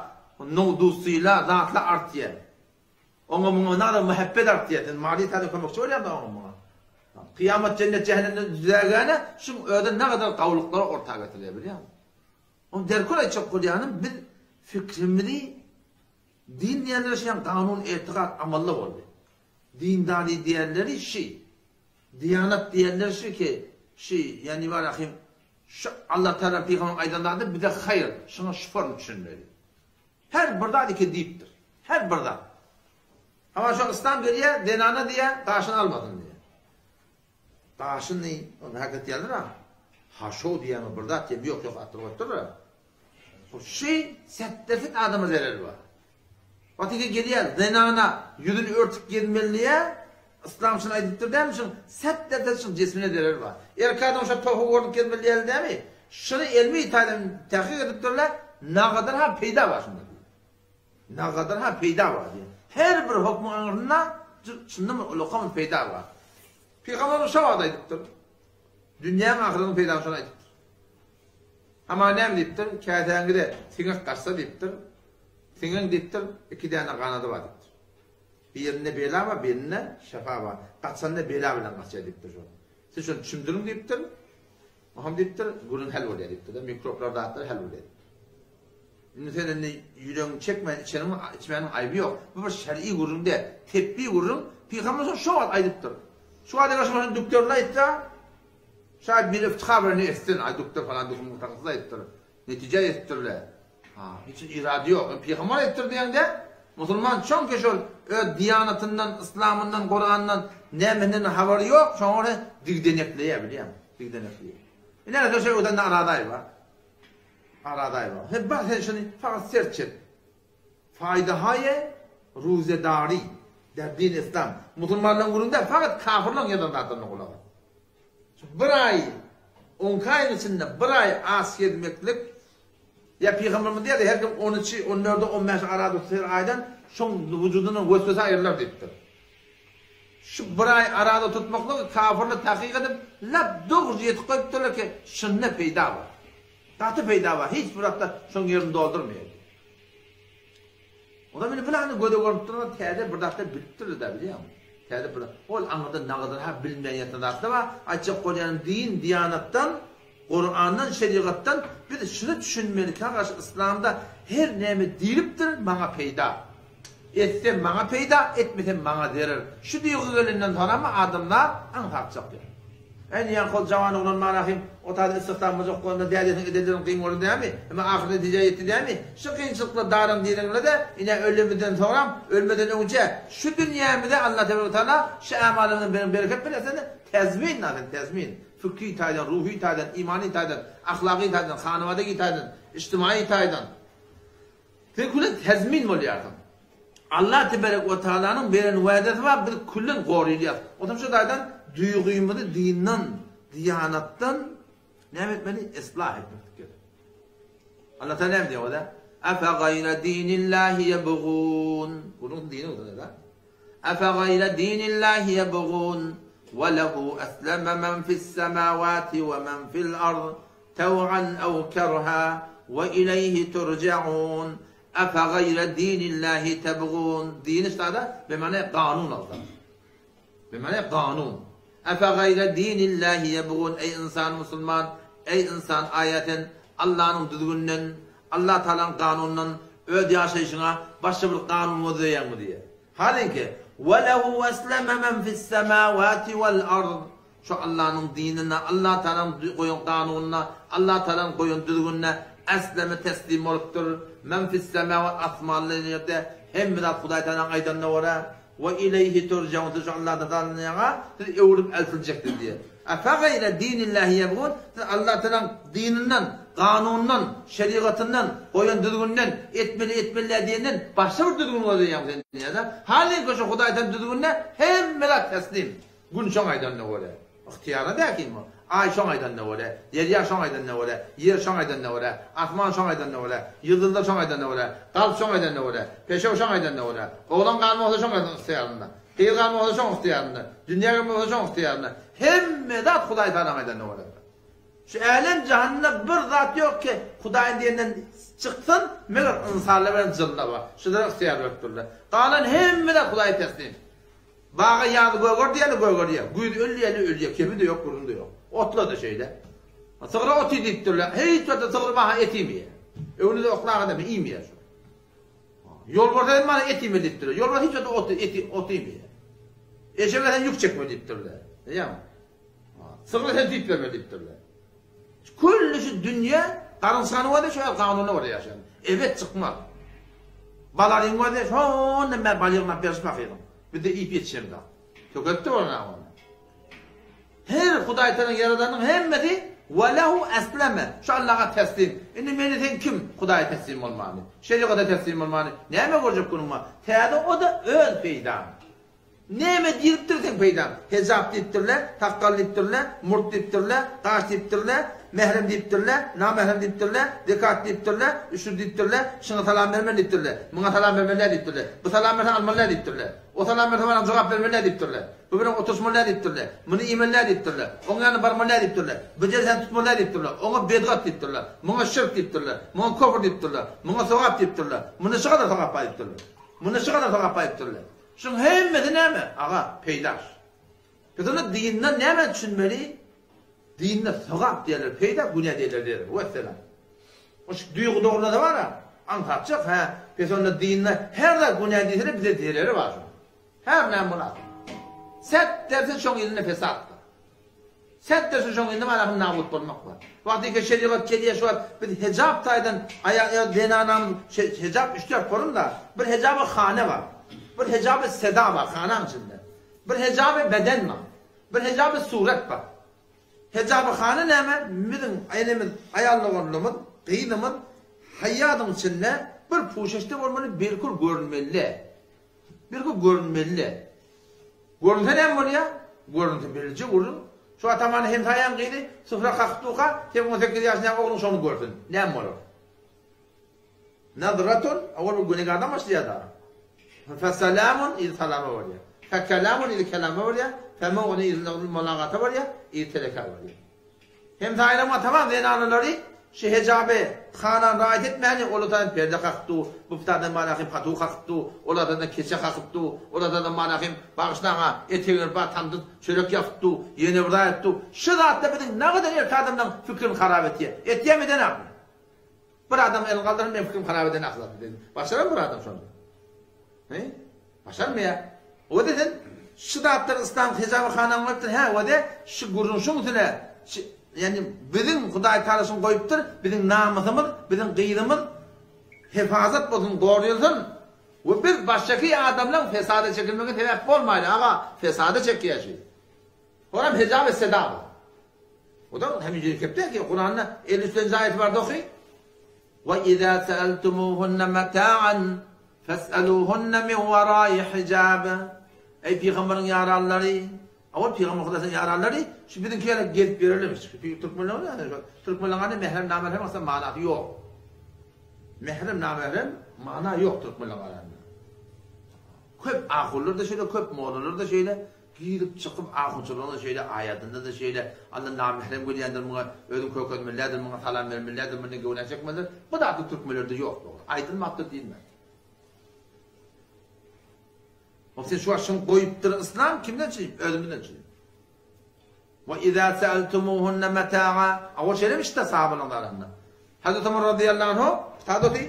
nowdusylar, zatlar artýar. Oňa muňa nagadar muhabbet artýar. Sen maddy taýdan kömekçi bolýaň oňa muňa. Kyýamat jennet jähennemden düzägäne şuň özi nagadar gawulyklary orta getirýär bilýäňmi? Ony derkar aýtjak bolýanym biz fikrimizi Din diýenleri şeýan kanun etikat amally boldy. Dindary diýenleri şi. Diýanat diýenleri şi ki şi ýani bar ahim şu Allah Taala pygamberiň aýdan zady bize haýyr şuňa şu form düşünmeli. Her bir zat iki diýipdir. Her bir zat. Ama şo yslam gelýär zenana diýýär daşyny almasyn diýýär. Daşyny ony hakykat diýenler ha. Haşo diýýärmi bir zat diýýär ýok ýok atdyryp goýupdyrlar. Şy setdesit adama zereri bar. Wagtyky gelýär, zenana ýüzüni örtüp gezmeli diýýär. Yslam şuny aýdypdyr dämi şuň setdesit şuň jismine zereri bar. Erkek adam şo tohy görnüp gezmeli diýýärler dämi? Şuny elmi taýdan tahkyk edipdirler, nagadar ha peýda bar şunda diýýär. Nagadar ha peýda bar diýýär. Her bir hokmuň aňyrsynda şunda bir ulaka bir peýda bar. Pygamberimiz şo wagt aýdypdyr. Dünýäň ahyrynyň peýdasyny şony aýdypdyr. Hamana näme diýipdir, käsäňize siňek gaçsa diýipdir, siňeň diýipdir, iki däne ganady bar diýipdir. Birinde bela bar, birinde şepa bar. Gaçanda bela bilen gaçýar diýipdir şol. Siz şony çümdüriň diýipdir. Oňam diýipdir, gürrüň hal bolýar diýipdir-de, mikroblar zatlar hal bolýar diýipdir. Indi sen indi ýüregiňi çekmän içeniň, içmäniň aýby ýok. Bu bir şer'i gürrüň däl, tepbi gürrüň. Pygamber şo wagt aýdypdyr. Şu wagt eger şony dükdörler aýtsa, Şaýat bir iftihar bilen etsin, aý duktor falan duktor mutahassys aýdypdyr. Netije ýetipdirle. Ha, hiç irady ýok. E, pygamber aýdypdyr diýende, musulman çünki şol öz diýanatyndan, yslamyndan, Kurandan nämeden habary ýok, şoňa görä digdenekleýär, bilýäňmi? Digdenekleýär. Ine, şo şey öden aradaý bar. Aradaý bar. Sen bak sen şuny fakat sert çek. Faýdahaýe ruzedari der din islam. Musulmanlaryň gününde fakat kafirlaryň ýazan zatlaryna gulak as. Şu bir aý, on iki aýyň içinde bir aý aç gezmeklik, ýa pygamberimiz diýýärdi, her kim on üçi, on dördi, on bäşi ara tutsa her aýdan, şoň wujudyndan weswese aýrylar diýipdir. Şu bir aý arada tutmaklygy kafirler takyk edip, lap dogry ýetip goýupdyrlar ki, şunda peýda bar. Gaty peýda bar, hiç bir wagtda şoň ýerini doldurmaýar diýip. Onda meni pylany göze görnüp duran täze bir zatlar bilipdirler-dä bilýäňmi? Täze bir ol aňyrda nagadar ha bilmeýän ýatan zatlar bar. Aýtjak bolýanym din, diýanatdan, Kurandan, şerigatdan biz şuny düşünmeli kagaş yslamda her näme diýlipdir maňa peýda. Etsem maňa peýda, etmesem maňa zerer. Şu duýgy gelenden soňramy adamlar aňsat çykýar. Äý diýýän kol jawan oglan Marahym o taýda istihdam boljak bolanda dädesiniň edenlerini kyn gördi dämi? Emma ahyr netijä ýetdi dämi? Şu kynçylyklar daran direňle-de ine ölemizden soňram, ölmeden öňçe şu dünýämize Allah tebarek we taala şu ämalymyzdan beren bereket berese-de tezmin na sen tezmin. Fikri taýdan, ruhy taýdan, imany taýdan, ahlaky taýdan, hanabadagi taýdan, ijtimaýy taýdan. Sen külen tezmin bolýarsyň. Allah tebarek we taalanyň beren wädesi bar, biz küllen gorylýas. Onsoň şu taýdan duýgymyzy dinden, diýanatdan näme etmeli? Islah etmek gerek. Allah taala näme diýýär oda? Afa gaýra dinillahi ýebgun. Bunun dini o da. Afa gaýra dinillahi ýebgun we lehu aslama men fis semawati we men fil ard taw'an aw kerha we ileýhi turja'un. Efe gaýre dinillahi tebgun, dini ştada bimany kanun alsa. Bimany kanun. Efe gaýre dinillahi ýebgun, eý ynsan musulman, eý ynsan aýa sen Allanyň düzgüninden, Allah Tagalaň kanunyndan öz ýaşaýşyňa başga bir kanun gözleýäňmi diýýär. Halinki, Ve lehu esleme men fissemawati vel ard, Şu Allanyň dinine, Allah Tagalaň goýan kanunyna, Allah Tagalaň goýan düzgünine esleme teslim bolupdyr. Men fis-semawat asmanda ýerde hemme zat Hudaý Tagalaň aýdanyna görä, we ileýhi turjaun siz şu Allah Tagalaňa siz öwrülip eltiljeksiz diýýär. Efegaýre dinillahi ýebgun siz Allah Tagalaň dininden, kanunyndan, şerigatyndan, goýan düzgüninden, etmeli etmeli däl diýenden başga bir düzgün gözleýäň sen diýýär-de. Halyňky şu Hudaý Tagalaň düzgünine hemme zat teslim. Gün şoň aýdanyna görä. Ygtyýarly däl kim ol. Aý şoň aýdanyna görä. Derýa şoň aýdanyna görä. Ýer şoň aýdanyna görä. Asman şoň aýdanyna görä. Ýyldyzlar şoň aýdanyna görä. Galp şoň aýdanyna görä. Peşew şoň aýdanyna görä. Oglan galma bolsa şoň ygtyýarynda. Gyz galma bolsa şoň ygtyýarynda. Dünýä gelme bolsa şoň ygtyýarynda. Hemme zat Hudaý Tagalaň aýdanyna görä. Şu älem jahanda bir zat ýok ki, Hudaýyň diýeninden çyksyn, meger ynsanlar bilen jynlar bar. Şulara ygtyýar berip durlar. Galan hemme zat Hudaýa teslim. Baga ýaz göger diýeni gögerýär, güýz öl diýeni ölýär, kemi-de ýok, gürrüň-de ýok. Otla-da şeýle. Sygra ot iý diýipdirler. Hiç wagtda sygyr maha et iýmeýär. Öwni-de oklaga deme, iýmeýär şo. Ýolbarsa hem maňa et iýme diýipdirler. Ýolbars hiç wagtda ot, et, ot iýmeýär. Eşege sen ýük çekme diýipdirler. Bilýäňmi? Sygra sen süýt berme diýipdirler. Külli şu dünýä garynçganyň özi şo kanuna görä ýaşaýar. Ebet çykmaz. Balaryň özi şondan bäri bal ýygnap berişip bakyryň. Bizde iýip ýetişemzok. Tökepdir ol ony. Her Hudaý Tagalaň ýaradanynyň hemmesi we lehu esleme. Şu Allaha teslim. Indi meni sen kim Hudaýa teslim bolmany? Şerigata teslim bolmany? Näme görjek günüň bar? Täze o-da öz peýdaň. Näme diýilipdir seň peýdaň? Hejap diýipdirle, sakgal diýipdirle, murt diýipdirle, gaş diýipdirle, mährem diýipdirle, namährem diýipdirle, zekat diýipdirle, üşür diýipdirle, şuňa salam bermeli diýipdirle, muňa salam bermeli däl diýipdirle, bu salam berse almaly däl diýipdirle, o salam berse maňa jogap bermeli däl diýipdirle, bu bilen oturyşmaly däl diýipdirle, muny iýmeli däl diýipdirle, oň ýanyna barmaly däl diýipdirle, bu jerseni tutmaly däl diýipdirle, oňa bedgat diýipdirle, muňa şirk diýipdirle, muňa kofr diýipdirle, muňa sogap diýipdirle, munda şu gadar sogap bar diýipdirle, munda şu gadar sogap bar diýipdirle. Şuň hemmesi näme, aga, peýdaş. Biz onda dinden näme düşünmeli? Dinde sogap diýerler, peýda, günä diýerler diýerler. Wesselam. O şu duýgy dogrulasa bar-a, aňsatjak, hä? Pes onda dinde her zat günä diýseler bize zereri bar şoň. Her näme bolasy. Set derse şoň ýerinde fesatdyr. Set derse şoň ýerinde bar nabut bolmak bar. Wagtyky şerigat gelýär şu wagt biz hejap taýdan aýa zenanamyz hejap üç-dört form da bir hejaby hane bar. Bir hejaby seda bar hanaň içinde. Bir hejaby beden bar. Bir hejaby suret bar. Hejaby hane näme? Biziň enemiz, aýal doganlarymyz, gyzymyz haýadyň içinde bir puşeşde bolmaly, belkul görünmeli. Belkul görünmeli. Görünse näme bolýar? Görünse belije gürrüň. Şu atamany hemsaýaň gyzy sufra kakyp durka, seň on sekiz ýaşyndaky ogluň şony görsün. Näme bolar? Nazratun, owal bir günäkärden başlaýar-da. Feselamun, yzy salama barýar. Fekelamun, yzy kelama barýar. Femewgune, yzy mulagata barýar, yzy telekä barýar. Hemsaýalaryň atabaz zenanalary şu hejaby hana raýat etmäni ol otadan perde kakyp dur, bu pitadan manahym patu kakyp dur, ol otadan keçe kakyp dur, ol otadan manahym bagyşlaň-a etegini bar tamdyr çörek ýapyp dur, ýene bir zat edip dur. Şu zatlar biziň nagadan erkek adamlaryň pikirini harap etýär. Etýärmi edenakmy? Bir adam elini galdyrsyn meň pikirim harap eden ahlakly diýsin. Başararmy bir adam şony? He? Başarmaýar. Oda sen. Şu zatlar yslam hijaby kanun goýupdyr, hä, we-de şu gürrüň şuň üstüne, şu, ýagny biziň Hudaý Tagala şuny goýupdyr, biziň namysymyz, biziň gyzymyz hefazat bolsun, goralsyn we biz başgaky adamlaň fesada çekilmegine sebäp bolmaýly, aga, fesada çekýär şu. Oram hijab etse dagy. O da hem ýüzüni kepde ki, Kuranda 53-nji aýaty bardy oky. Wa iza sa'altumuhunna mata'an fas'aluhunna min wara'i hijab. Eý pygamberiň ýaranlary, awal pygamber Hudaýyň ýaranlary şu biziňki ýaly gezip ýörerlermiş. Türkmenler näme? Türkmenleriň ady mährem namährem asla manasy ýok. Mährem namährem mana ýok türkmenleriň arasynda. Köp ahunlar-da şeýle, köp mollalar-da şeýle. Girip çykyp ahunçylygyna şeýle aýadynda-da şeýle Alla namährem gelýändir muňa özüň kökezmelidir muňa salam bermelidir mundan göwne çekmelidir bu zatlar türkmenlerde ýok dogry aýdylmapdyr diýilmändir. Hop sen şu wagt şuny goýupdyr yslam kimden çyýyp özümizden çyýyp. Wa iza sa'altumuhunna mata'a a ol şeýlemi şitde sahabalaryň arasynda. Hazreti Omar razyýallahu anhu kitap oty,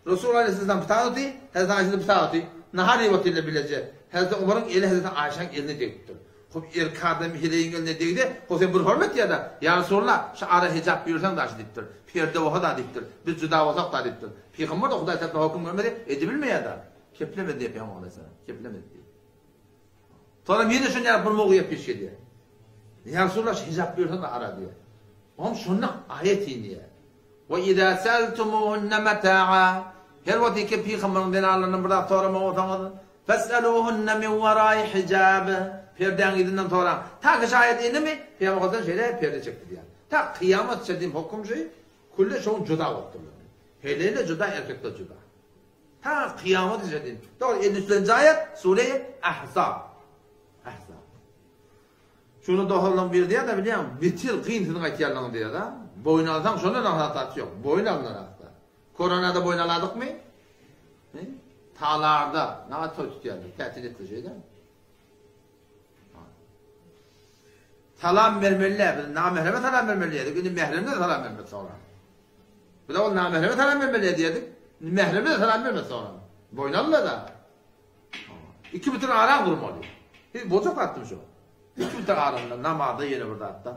Resul aleyhisselam kitap oty, Hazreti Aýşe kitap oty. Nahar iýip otyrlar bileje. Hazreti Omaryň eli Hazreti Aýşäň eline degipdir. Hop erkek adam heleýiň eline degse, hop sen bir hormat ýa-da, Ýa Resulallah, şu ara hijap buýursaň daşy diýipdir. Perde bolsa-da diýipdir. Biz juda bolsak-da diýipdir. Pygamber-de Hudaý tarapyndan höküm görmese, edibilmeýär-de. Keplemedi diýýär Pygamber aleyhisselam. Keplemedi diýýär. Soňra ýene şonda ýaly bir mowzuga peş gelýär. Ýa Resulallah şu hijap buýursaň-da ara diýýär. Oňam şonda aýat inýär. Wa iza sa'altumuhunna mata'a Her wagt ki pygamberiň zenanlaryndan bir zat soramak bolsaňyz, fas'aluhunna min wara'i hijab Perdäň yzyndan soraň. Ta ki şu aýat indimi, Pygamber sallallahu şeýle perde çekdi diýýär. Ta kyýamat çenli hokum şu, külle şoň juda bolupdyrlar. Heleýler juda, erkekler juda. Ta kyýamat çenli. Dogry 53-nji aýat, sure Ahzab. Ahzab. Şuny dohorlaň biri diýýär-de bilýäňmi, beter kyn siziň aýtýanlaryňyz diýýär-de. Boýun alsaň şondan aňsat zat ýok. Boýun alnar asla. Koronada boýun aladykmy? He? Talarda nagat toý tutýarlar, tätil etdi şeýle. Salam bermeli, biz namähreme salam bermeli diýdik, indi mähremde salam bermeli soňra. Biz ol namähreme salam bermeli diýdik, indi mähremde salam bermeli soňra. Boýun allar-da. Iki bütün aram durmaly. Hiç boljak zatdyr şu. Iki bütün aramda namazda ýene bir zatda.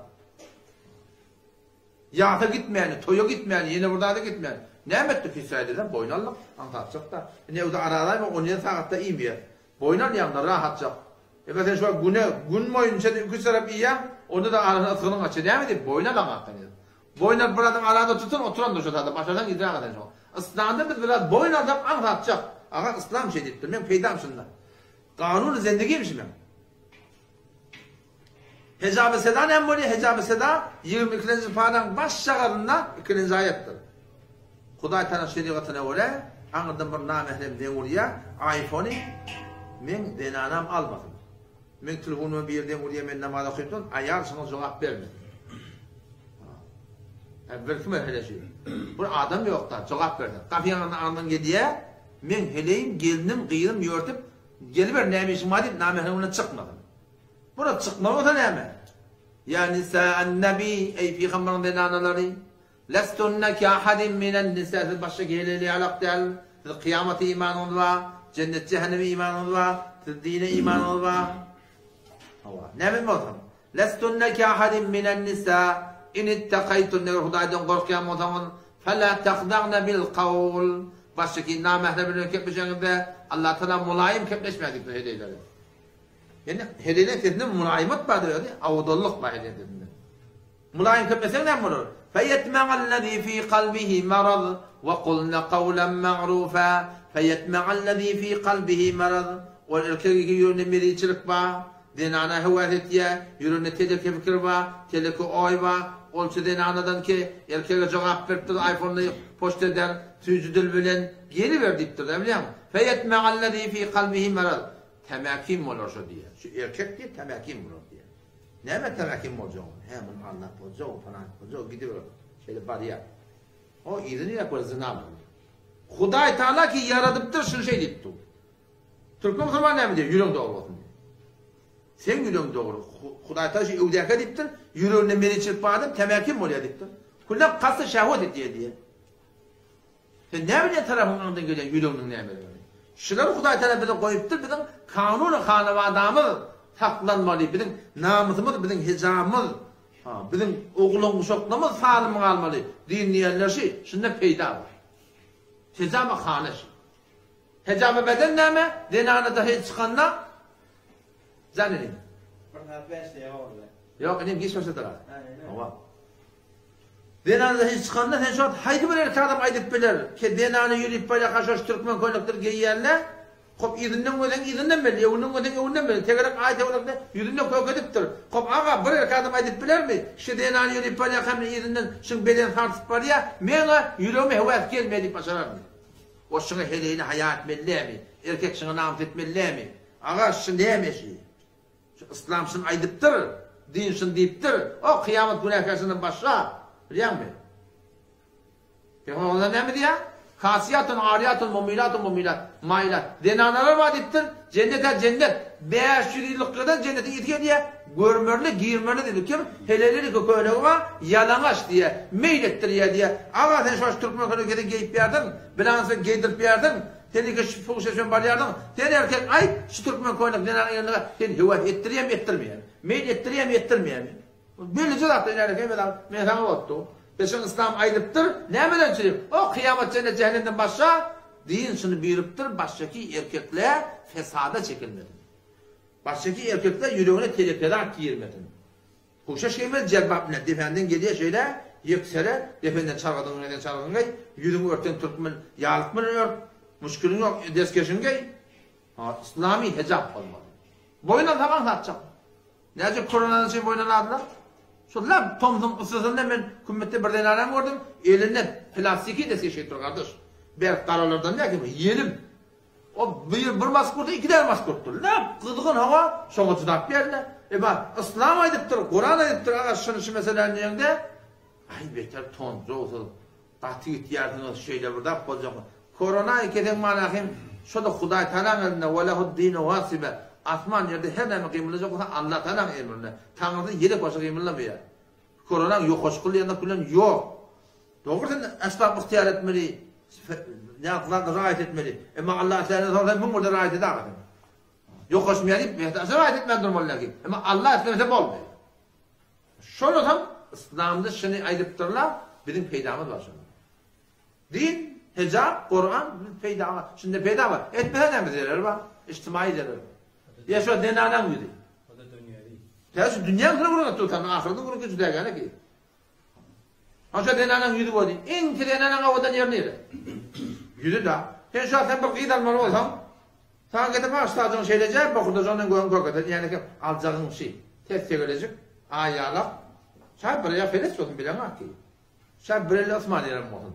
Ýasa gitmäni, toýa gitmäni, ýene bir zada gitmäni. Näme etdik hiç aýdylsa boýun aldyk, aňsatjak da. Indi öwde aralaýma 17 sagatda iýmeýär. Boýun alýaňda rahatjak. Eger sen şu güne gün boýunça iki tarap iýýäň, onda da arasyna ysgynyň gaçýar. Näme diýip boýun alaň hakdan. Boýun alyp bir adam arada tutun oturandyr şo zada başarsaň idrak eden şo. Yslamda biz biraz boýun alsak aňsatjak. Aga yslam şeý diýipdir. Meň peýdam şunda. Kanuny zendigim şu meň. Hejaby seda näme bolýar? Hejaby seda 22-nji paraň baş şagasynda ikinji aýatdyr. Hudaý Tagala şerigatyna görä aňyrdan bir namährem zeň urýar, iPhone-y meň zenanam almasyn. Meň telefonyma biri zeň urýar men namaz okyp durun, aýal şoňa jogap bermesin. Hä, birki mesele şu. Bir adam ýok-da, jogap bersin. Gapy ýanynda aňyrdan gelýär, meň heleýim, gelnim, gyzym ýörtüp, geliber näme işiň bar diýip namährem bilen çykmasyn. Bura çykma bolsa näme? Ýa nisa'an-nabi, eý pygamberiň zenanalary, Lestunne ke ahadin minen nisa, siz başga heleýli ýalak däl, siz kyýamata imanyňyz bar, jennet jähenneme imanyňyz bar, siz dine imanyňyz bar. Hawa, näme bolsun? Lestunne ke ahadin minen nisa, in ittakaýtunne, eger Hudaýdan gorkýan bolsaňyz, fela tahdagna bil kawl, başga namährem bilen kepleşeňizde, Allah Taala mulaýym kepleşmäň diýipdir heleýlere. Ýöne heleýleň sesinde mulaýymat bardyr özi, owadanlyk bar heleýleň sesinde. Mylaýym kepleseň näme bolar? Feýetme'ellezî fî kalbihi maraz we kulne kawlen ma'rufa Feýetme'ellezî fî kalbihi maraz Ol erkegi ýüreginde meriçilik bar, zenana höwes etýär, ýüreginde teleke pikir bar, teleke oý bar, ol şu zenanadan ki erkege jogap beripdir aýfonda poçta eder, süýji dil bilen geliber diýipdir-dä bilýäňmi? Feýetme'ellezî fî kalbihi maraz Tämäkim bolar şo diýýär. Şu erkek diýýär, tämäkim bolar diýýär. Näme tämäkim boljak ol? Hä, muny aldap boljak, falan edip boljak, gidiber. Şeýle barýar. O yzy nirä görä zyna bolýar. Hudaý Taala ki ýaradypdyr, şuny şeý diýip dur. Türkmen musulman näme diýýär? Ýüregiň dogry bolsun diýýär. Seň ýüregiň dogry. Hudaý Taala şu öwdäkä diýipdir, ýüreginde meniçilik bar adam tämäkim bolýar diýipdir. Küllem kasty şähwet edýär diýýär. Sen näme bilýän tarapyň öňden gelýän ýüreginiň nämeligini? Şulary Hudaý Tagala bize goýupdyr, biziň kanuny hanawadamyz. Saklanmaly, biziň namysymyz, biziň hijabymyz, biziň oglan-uşaklarymyz salym galmaly. Din diýenler şi, şunda peýda bar. Hijab-y hana şi. Hijab-y beden näme? Zenana dahy çykanda jan inim. Bir saat bäş diýýär ogly. Ýok inim giç başladylar. Hawa. Zenana dahy çykanda sen şu wagt haýsy bir erkek adam aýdyp biler ki zenana ýörip barýarka şo türkmen köýnekleri geýýänle Kop yzyndan görseň yzyndan belli, öňünden görseň öňünden belli. Tegelek aý tegelekde ýüzünde kök edipdir. Kop aga bir erkek adam aýdyp bilermi? Şu zenany ýörip barýarka men yzyndan şuň bedeni sarsyp barýa, meňä ýüregime höwes gelmeýär diýip başararmy? O şuňa heleýini haýa etmeli dämi? Erkek şuňa namys etmeli dämi? Aga şu näme şi? Şu yslam şuny aýdypdyr, din şuny diýipdir. O kyýamat günäkär şundan başga. Bilýäňmi? Pygamber onda näme diýýär? Kasiýatun, ariýatun, mumilatun, mumilat, maýlat. Zenanalar bar diýipdir. Jennet-ä jennet. 500 ýyllyklardan jennetiň ysy gelýär. Görmerli, girmerli diýdi. Kim? Helelili köýnegi bar, ýalaňaç diýýär. Meýil etdirýär diýýär. Aga sen şo türkmen köýnegi geýseň geýip ýärdiň, bilansy geýdirip ýärdiň. Sen ýeke şu fuhşa bilen barýardyň. Sen erkek aýt, şu türkmen köýnek zenanyň ýerine sen höwes etdirýärmi, etdirmeýärmi? Meýil etdirýärmi, etdirmeýärmi? Bellije zat ýaly hemme zat men saňa bolupdy. Peşin yslam aýdypdyr, nämeden üçin? O kyýamat jennet jähennemden başga din şuny buýrupdyr, başgaki erkekler fesada çekilmesin. Başgaki erkekler ýüregine teleke zat girmesin. Puşeş geýmeli jelbap bilen depänden gelýär şeýle ýeksere dependen çargadyň eden çargadyň geý, ýüzüňi örten türkmen ýalyk bilen ört, muşkiliň ýok deskeşiňi geý. Ha, yslamy hejap bolmaly. Boýun alsaň aňsatjak. Näce koronany üçin boýun aladylar? Şol lap tomsuň yssysynda men kümmetde bir zenanam gördüm, elinde plastiki deskeş geýip dur gardaş. Berk garalardan däl ki, ýelim. O bir, bir mask bolsa iki däne mask bolup dur. Lap gyzgyn howa şoňa çydap berdi. Emma yslam aýdypdyr, Kuran aýdypdyr, aga şuny şu meseläni diýeňde, aý beter tonjowsyz, gaty gitýärsiňiz, şeýle bir zat boljak. Korona keseň manasy şo-da Hudaý Tagalaň elinde, Welehud-dinu wasibe. Asman ýerde her näme gymyldajak bolsa Allah Tagalaň emrinde. Taňrysy ýelek başy gymyldamaýar. Koronaň ýokaş kylýan bilen ýok. Dogry sen esbap ygtyýar etmeli, näzat raýat etmeli. Emma Allah isländen soň sen müň birde raýat edäga sen. Ýokaşmaýar diýip, mähtäçe raýat etmän durmaly näki. Emma Allah islemese bolmaýar. Şonda hem yslamda şuny aýdypdyrlar, biziň peýdamyz bar şonda. Din, hijap, Kuran biz peýda bar. Şunda peýda bar. Etmese näme zerer bar? Ijtimai zerer bar. Ýa şo zenanaň ýüzi. O da dünýewi. Tä şu dünýäň sürü gürrüň etdi, ahyryň gürrüň juda gäne ki. Haşa zenanaň ýüzi boldy. Iň ki zenanaň owadan ýeri nire? Ýüzi da. Sen şu sen bir gyz almaly bolsaň, saňa getirip ha ştadyň şeýleje, bokurdajagyňdan gögüň kökeden, ýäni ki aljagyň şi. Ters tegelejik, aýalak. Şaý bir ýa feleç bolsun bileňok ki. Şaý bir eli ysman ýerem bolsun.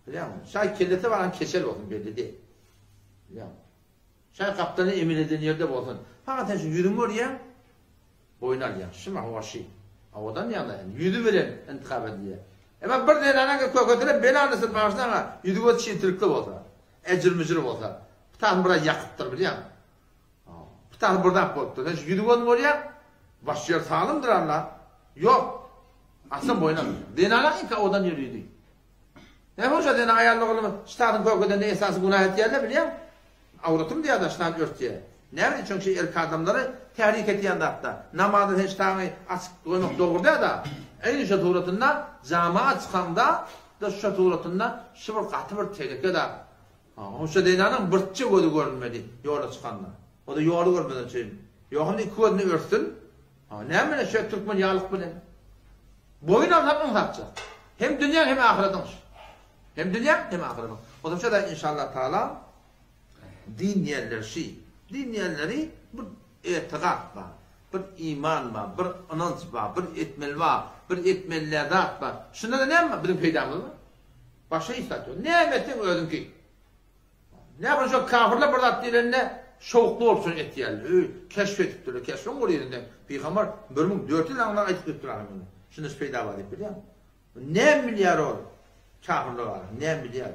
Bilýäňmi? Şaý kellesi baran keçel bolsun belli däl. Bilýäňmi? Şaý gapdaly emel eden ýerde bolsun. Fakat sen şu ýüzüňi görýäň, boýun alýaň. Şy hawa şy. Owadan ýagdaý. Ýüzi bilen intihap edilýär. Emma bir zenana kökesine belany syr bagyşlaň-a, ýüzi gözi çiltirikli bolsa, ejir-müjür bolsa, putasyny biraz ýakypdyr bilýäňmi? Putasy bir zat bolupdyr. Sen şu ýüzi gözüni görýäň, baş ýeri salymdyr Allah. Ýok. Aslan boýun alýar. Zenana iň owadan ýeri ýüzi. Näme bolsa seni aýal oglumy ştatyň kökedende esasy günah etýärler bilýäň? Awratym diýýärler ştat örtýär. Näme üçin şu erkek adamlary tährik etýän zatda? Namazda sen ştaňy açyk goýmak dogry däl-de. Eýni şu suratynda jama çykaňda da şu suratynda şu bir gaty bir teleke zat. Şu zenanyň birçe gözi görünmeli ýola çykanda. O da ýoly görmeden üçin. Ýok indi iki gözüni örtsün. Näme bilen şu türkmen ýalyk bilen? Boýun alsaň ynsapça. Hem dünýäň hem ahyretiň şu. Hem dünýäň hem ahyretiň. Goşumça da inşallah taala din diýenler şi. Din diýenleri bir etigat bar, bir iman bar, bir ynanç bar, bir etmeli bar, bir etmeli däl zat bar. Şunda da näme bar? Biziň peýdamyz bar. Başga hiç zat ýok. Näme etseň özüňki. Näme şo kafirler bir zat diýlende şowukly bolup şony etýärler. Öý, keşf edipdirler. Keşfiň bir ýerinde pygamber 1400 ýyl aňyrdan aýdyp gidipdir ahyryn muny. Şunda şu peýda bar diýip bilýäňmi? Näme bilýär ol kafirler bar? Näme bilýär?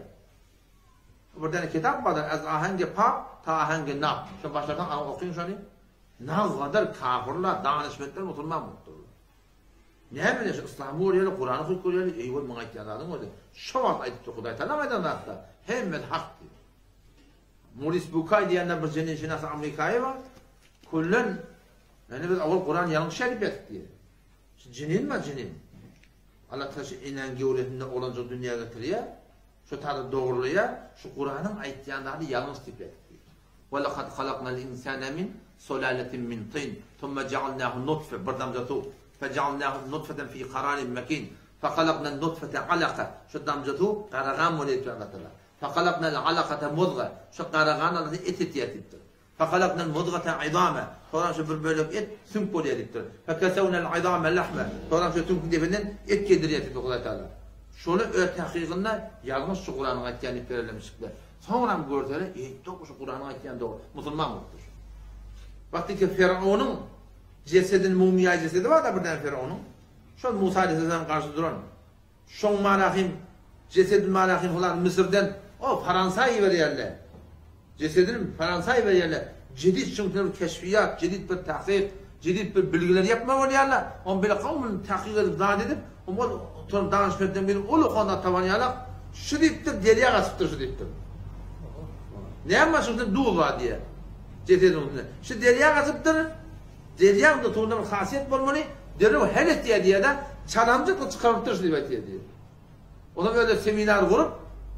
Bir däne kitap bardyr, Az ahange pap ta ahange nap. Şo başlasaň alyp okyň şony. Nagadar kafirler, danyşmentler musulman bolupdyrlar. Näme bilen şu yslamy görýärler, Kurany okyp görýärler, eý ol muň aýtýan zadyny gördi. Şo wagt aýdypdyr Hudaý Tagala aýdan zatda, hemmesi hak diýip. Moris Bukaý diýende bir jeninşinas amerikaýy bar. Küllen. Ýöne biz owal Kuran ýalňyş ýazyp ýatyp diýýär. Şu jinin bar jinin. Allah Taala şu enäň göwresinde oglanjygy dünýä getirýär. Şu taýda dogrulaýar. Şu Kuranyň aýtýan zady ýalňyş diýip ýatyp diýýär. Ve lekad halaknal insane min sulaletin min tin, thumma ja'alnahu nutfe, bir damja suw. Fe ja'alnahu nutfeten fi kararin mekin. Fe halaknal nutfete alaka. Şu damja suw gara gan bolýar diýipdir Allah Taala. Fe halaknal alakate muzga. Şu gara gan Allah et etýär diýipdir. Fehalaknal mudgata izama, Soňram şu bir bölek et süňk bolýar diýipdir. Fekesewnel izame lahme, Soňram şu süňküň depesinden et gedirýär diýipdir Hudaý Tagala. Şony öz tahkygynda ýalňyş şu Kuranyň aýtýan diýip bererlemişikler. Soňram görseler, eý dogry şu Kuranyň aýtýany dogry, musulman bolupdyr şu. Bakdy ki Firaonyň jesedini mumyýa jesedi bar-da bir däne Firaonyň. Şol Musa aleyhisselam garşy duran. Şoň malahym, jesedin malahym hulan Müsürden o Faransa iberýärler. Jesedini Faransa iberýärler. Jedid çünki bir keşfiýat, jedid bir tahkyk, jedid bir bilgiler ýapma bolýarlar. On bile kowmuny tahkyk edip zat edip, ol oturan danyşmentden biri uly hona taban ýalak, şu diýipdir, derýa gaçypdyr şu diýipdir. Näme bar şunda duz bar diýýär. Jesedin üstünde. Şu derýa gaçypdyr. Derýaň da suwunda bir hasiýet bolmaly, derrew hal etýär diýýär-de, çalamjyk çykarypdyr şu diýip aýtýar diýýär. Onam özi seminar gurup,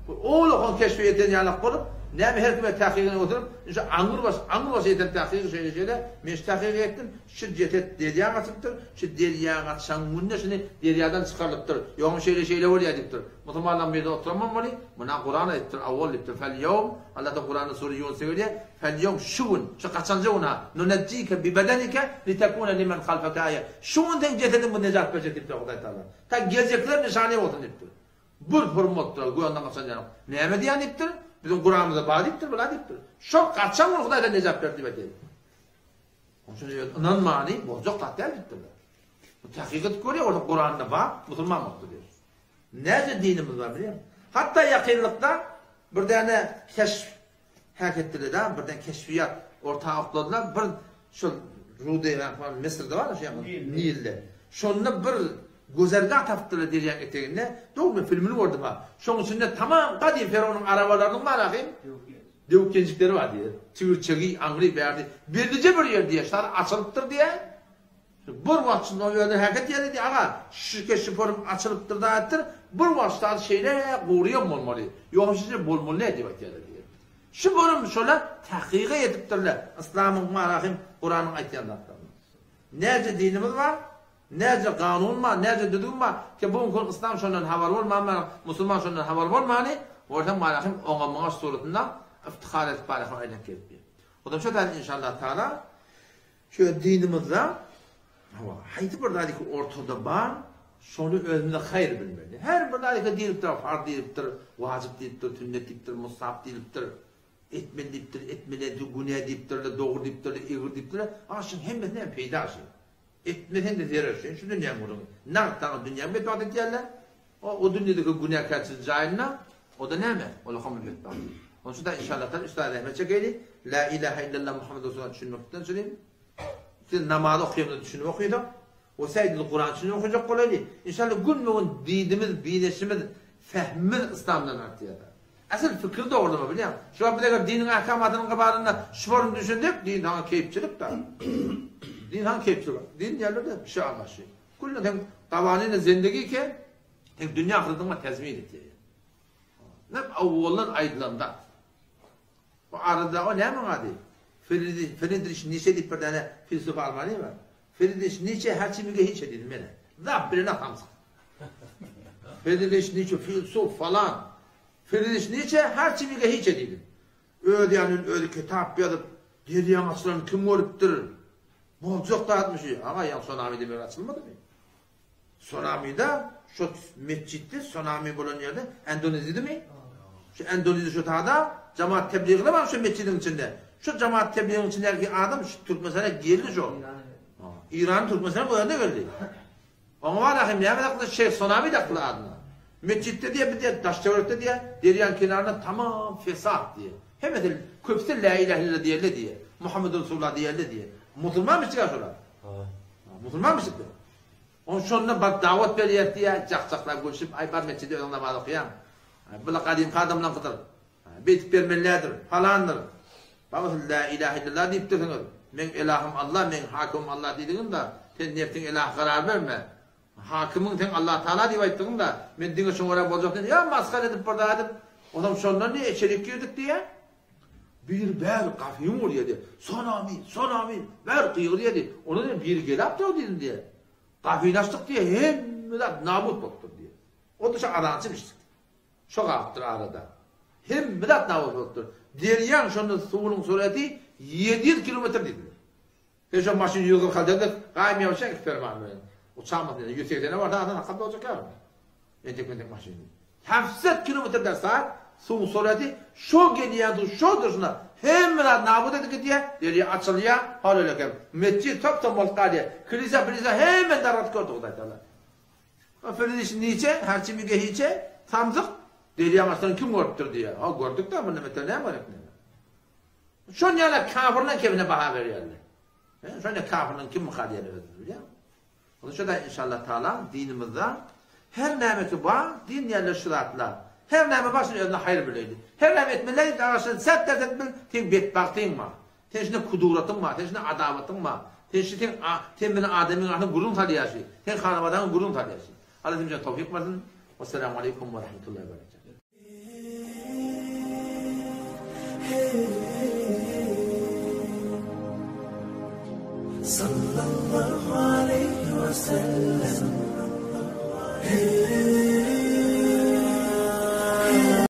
ullakan keşfi eden ýalak bolup, näme her kime tahkygyny oturyp, şu aňrybaş, aňrybaş eden tahkygy şeýle-şeýle, men şu tahkygy etdim, şu jeset derýa gaçypdyr, şu derýa gaçan günde şuny derýadan çykarylypdyr, ýogsam şeýle-şeýle bolýar diýipdir. Musulmanlaryň birde oturan bolmaly, muna Kuran aýdypdyr, awwal diýipdir, fel ýewm, Allah da Kuranda sure Ýunusda gelýär, fel ýewm şu gün, şu gaçanja gün ha, nunejjike bi bedenike litekune limen halfeke aýe, şu gün seň jesediň bu nejat berjek diýipdir Hudaý Tagala. Ta geljekler nyşany bolsun diýipdir. Bir hormatdyr, gönden gaçan ýaly. Näme diýýän diýipdir? Biziň Kuranymyzda bar diýipdir, bula diýipdir. Şol gaçan gün Hudaý sen nejat berdi diýip aýdýar. Onuň üçin ynanmany boljak zat däl diýipdirler. Bu tahkyk edip görýär, orta Kuranda bar, musulman bolupdyr diýip. Näce dinimiz bar bilýäňmi? Hatda ýakynlykda bir däne keşf häk etdiler-de, birden keşfiýat orta okladylar, bir şol Rudy Müsürde bar şu ýaňy Nilde. Şonda bir güzergah tapypdyrlar derýaň eteginde. Dogry men filmini gördüm ha. Şoň içinde tamam gadym Ferownyň arabalarynyň bar ahym. Döwük ýenjikleri bar diýýär. Tigirçegi aňry bärde bellije bir ýer diýýär. Şar açylypdyr diýýär. Bir wagt şunda özüne häket ýeri diýýär. Aga, şike şiforum açylypdyr da aýtdyr. Bir wagt şar şeýle guryam bolmaly. Ýogsa şeýle bolmaly däl diýip aýtýarlar diýýär. Şu bölüm şola tahkyga ýetipdirler. Yslamyň marahym Kuranyň aýtýan zatlaryny. Näce dinimiz bar? Näce kanun bar, näce düzgün bar ki bu gün yslam şondan habar bolman bar, musulman şondan habar bolmany, bolsa marahym oňa muňa suratynda iftihar edip barahym aýlanyp gelip ýör. Ondan şo taýdan inşallah taala şu dinimizde hawa haýsy bir zady ki ortada bar, şony özümize haýyr bilmeli. Her bir zady ki diýilipdir, farz diýilipdir, wajyp diýilipdir, sünnet diýipdir, mustahap diýilipdir, etmeli diýipdir, etmeli, günä diýipdirler, dogry diýipdirler, egri diýipdirler. A şuň hemmesinden hem peýda şu. Etmeseň-de zerer sen şu dünýäň gürrüňi. Nagt saňa dünýäňi betbagt etýärler. O, o dünýedeki günäkärçilik jaýynda, o-da näme? Ol hamyl betbagt. Onuň üçin-de inşallah taala üstad zähmet çekeýli. La ilahe illallah Muhammed Resulullah düşünmekden çürim. Siz namaz okaýamyzda düşünip okaýsak, we säýdil Kuran düşünip okajak bolaýly. Inşallah günbe-gün dinimiz, bineşimiz, fehmimiz yslamdan artýar. Asyl pikir dogrudymy bilýäň. Şu wagt biz eger diniň ahkamatynyň gabarynda şu boruny düşünsek, din saňa keýpçilik da. Din saňa keýpçilik. Din diýerler-de şu agaşy. Külli sen gawanyny zendegi ke, sen dünýä ahyratyňa tezmin etýär. Näme awwaldan aýdylan zat. Bu arada o näme ady? Friedrich Nietzsche diýip bir däne filsof almany bar. Friedrich Nietzsche her çimige hiç diýdi mene. Zap bilen atamsyk. Friedrich Nietzsche filsof falan. Friedrich Nietzsche her çimige hiç diýdi. Öz ýanyn özi kitap ýazyp, derýaň açylanyny kim görüpdir? Boljak zatmy şu? Aga, ýaňy sunami demek açylmadymy? Sunamida şo metjitde sunami bolan ýerde Endoneziýadamy? Şu Endoneziýa şu tada jamaat tebliği bar şu metjidiň içinde. Şu jamaat tebliğiniň içindäki adam şu Türkmenistana geldi şu. İran Türkmenistana bu ýerde geldi. Oňa bar ahim näme dakdy Şeýh Sunami dakdy adyna. Metjitde diýe bir diýe daş töwerekde diýe derýaň kenarynda tamam fesat diýe. Hemmesi köpüsi la ilahe illallah diýerler diýe. Muhammed Resulullah diýerler diýe. Musulmanmy çyka şolar? Musulmanmy çykdy? On şonda bak dawat berýär diýä, jak-jaklap gülşüp, aý bar metjide özüň namaz okaýaň. Bula gadymky adamlaňkydyr. Beýtip bermelidir, falandyr. Babasy la ilahe illallah diýipdirsiňiz. Meň elahym Allah, meň hakymym Allah diýdigiň-de, sen nebsiň elah karar berme. Hakymyň sen Allah Taala diýip aýtdygyň-da, men diňe şoňa görä boljak diýen, ýa masgara edip bir zat edip, onsoň şondan diýe içerik girdik diýe. Biri bäri gapyny urýar diýe. Sonamy, sonamy, bäri gygyrýar diýe. Ondan diýe biri gelapdyr diýdim diýe. Gapyny açdyk diýe, hemme zat nabut bolupdyr diýe. O-da şo azançy bişdik. Şo galypdyr arada. Hemme zat nabut bolupdyr. Derýaň şonda suwunyň sureti 700 kilometr diýdiler. Sen şo maşyn 140 aljaňda gaýym ýabyşýaň iki perman bilen. Uçamaz diýdi. 180-e barsa adam hakyt boljak ýaly. Entek-mentek maşyn. Hafsat kilometr der saat suwuň sureti şo gelýän suw şo durşuna hemme zat nabut edip gidýär, derýa açylýar, hal ölekem. Metjit top-tom bolup galýar. Kilise-pilise hemme dargatyp gördi Hudaý Taala. Frizişi niçe, herçi mige hiçe, samsyk, derýaň astyny kim görüpdir diýýär. Ha, gördük-dä, munda beter näme gerek näme. Şon ýaly kafirleň kebine baha berýärler. He, şon ýaly kafirleň kim myka diýýärler özüni, bilýäňmi? Onuň üçin-de inşallah taala dinimizde her näme ki bar, din diýýärler şu zatlar. Her näme bar, şuny özüne haýyr bileýli. Her näme etmeli, agaçdan sert ders et bil, seň betbagtyň bar. Sen şunda kuduratyň bar, sen şunda adawatyň bar. Sen şu sen sen bilen adamyň arasynda gürrüň salýarşy. Sen hanabadaňa gürrüň salýarşy. Allah hemmämize towfyk bersin. Wessalamu aleýkum we rahmetullahi we berekatuh.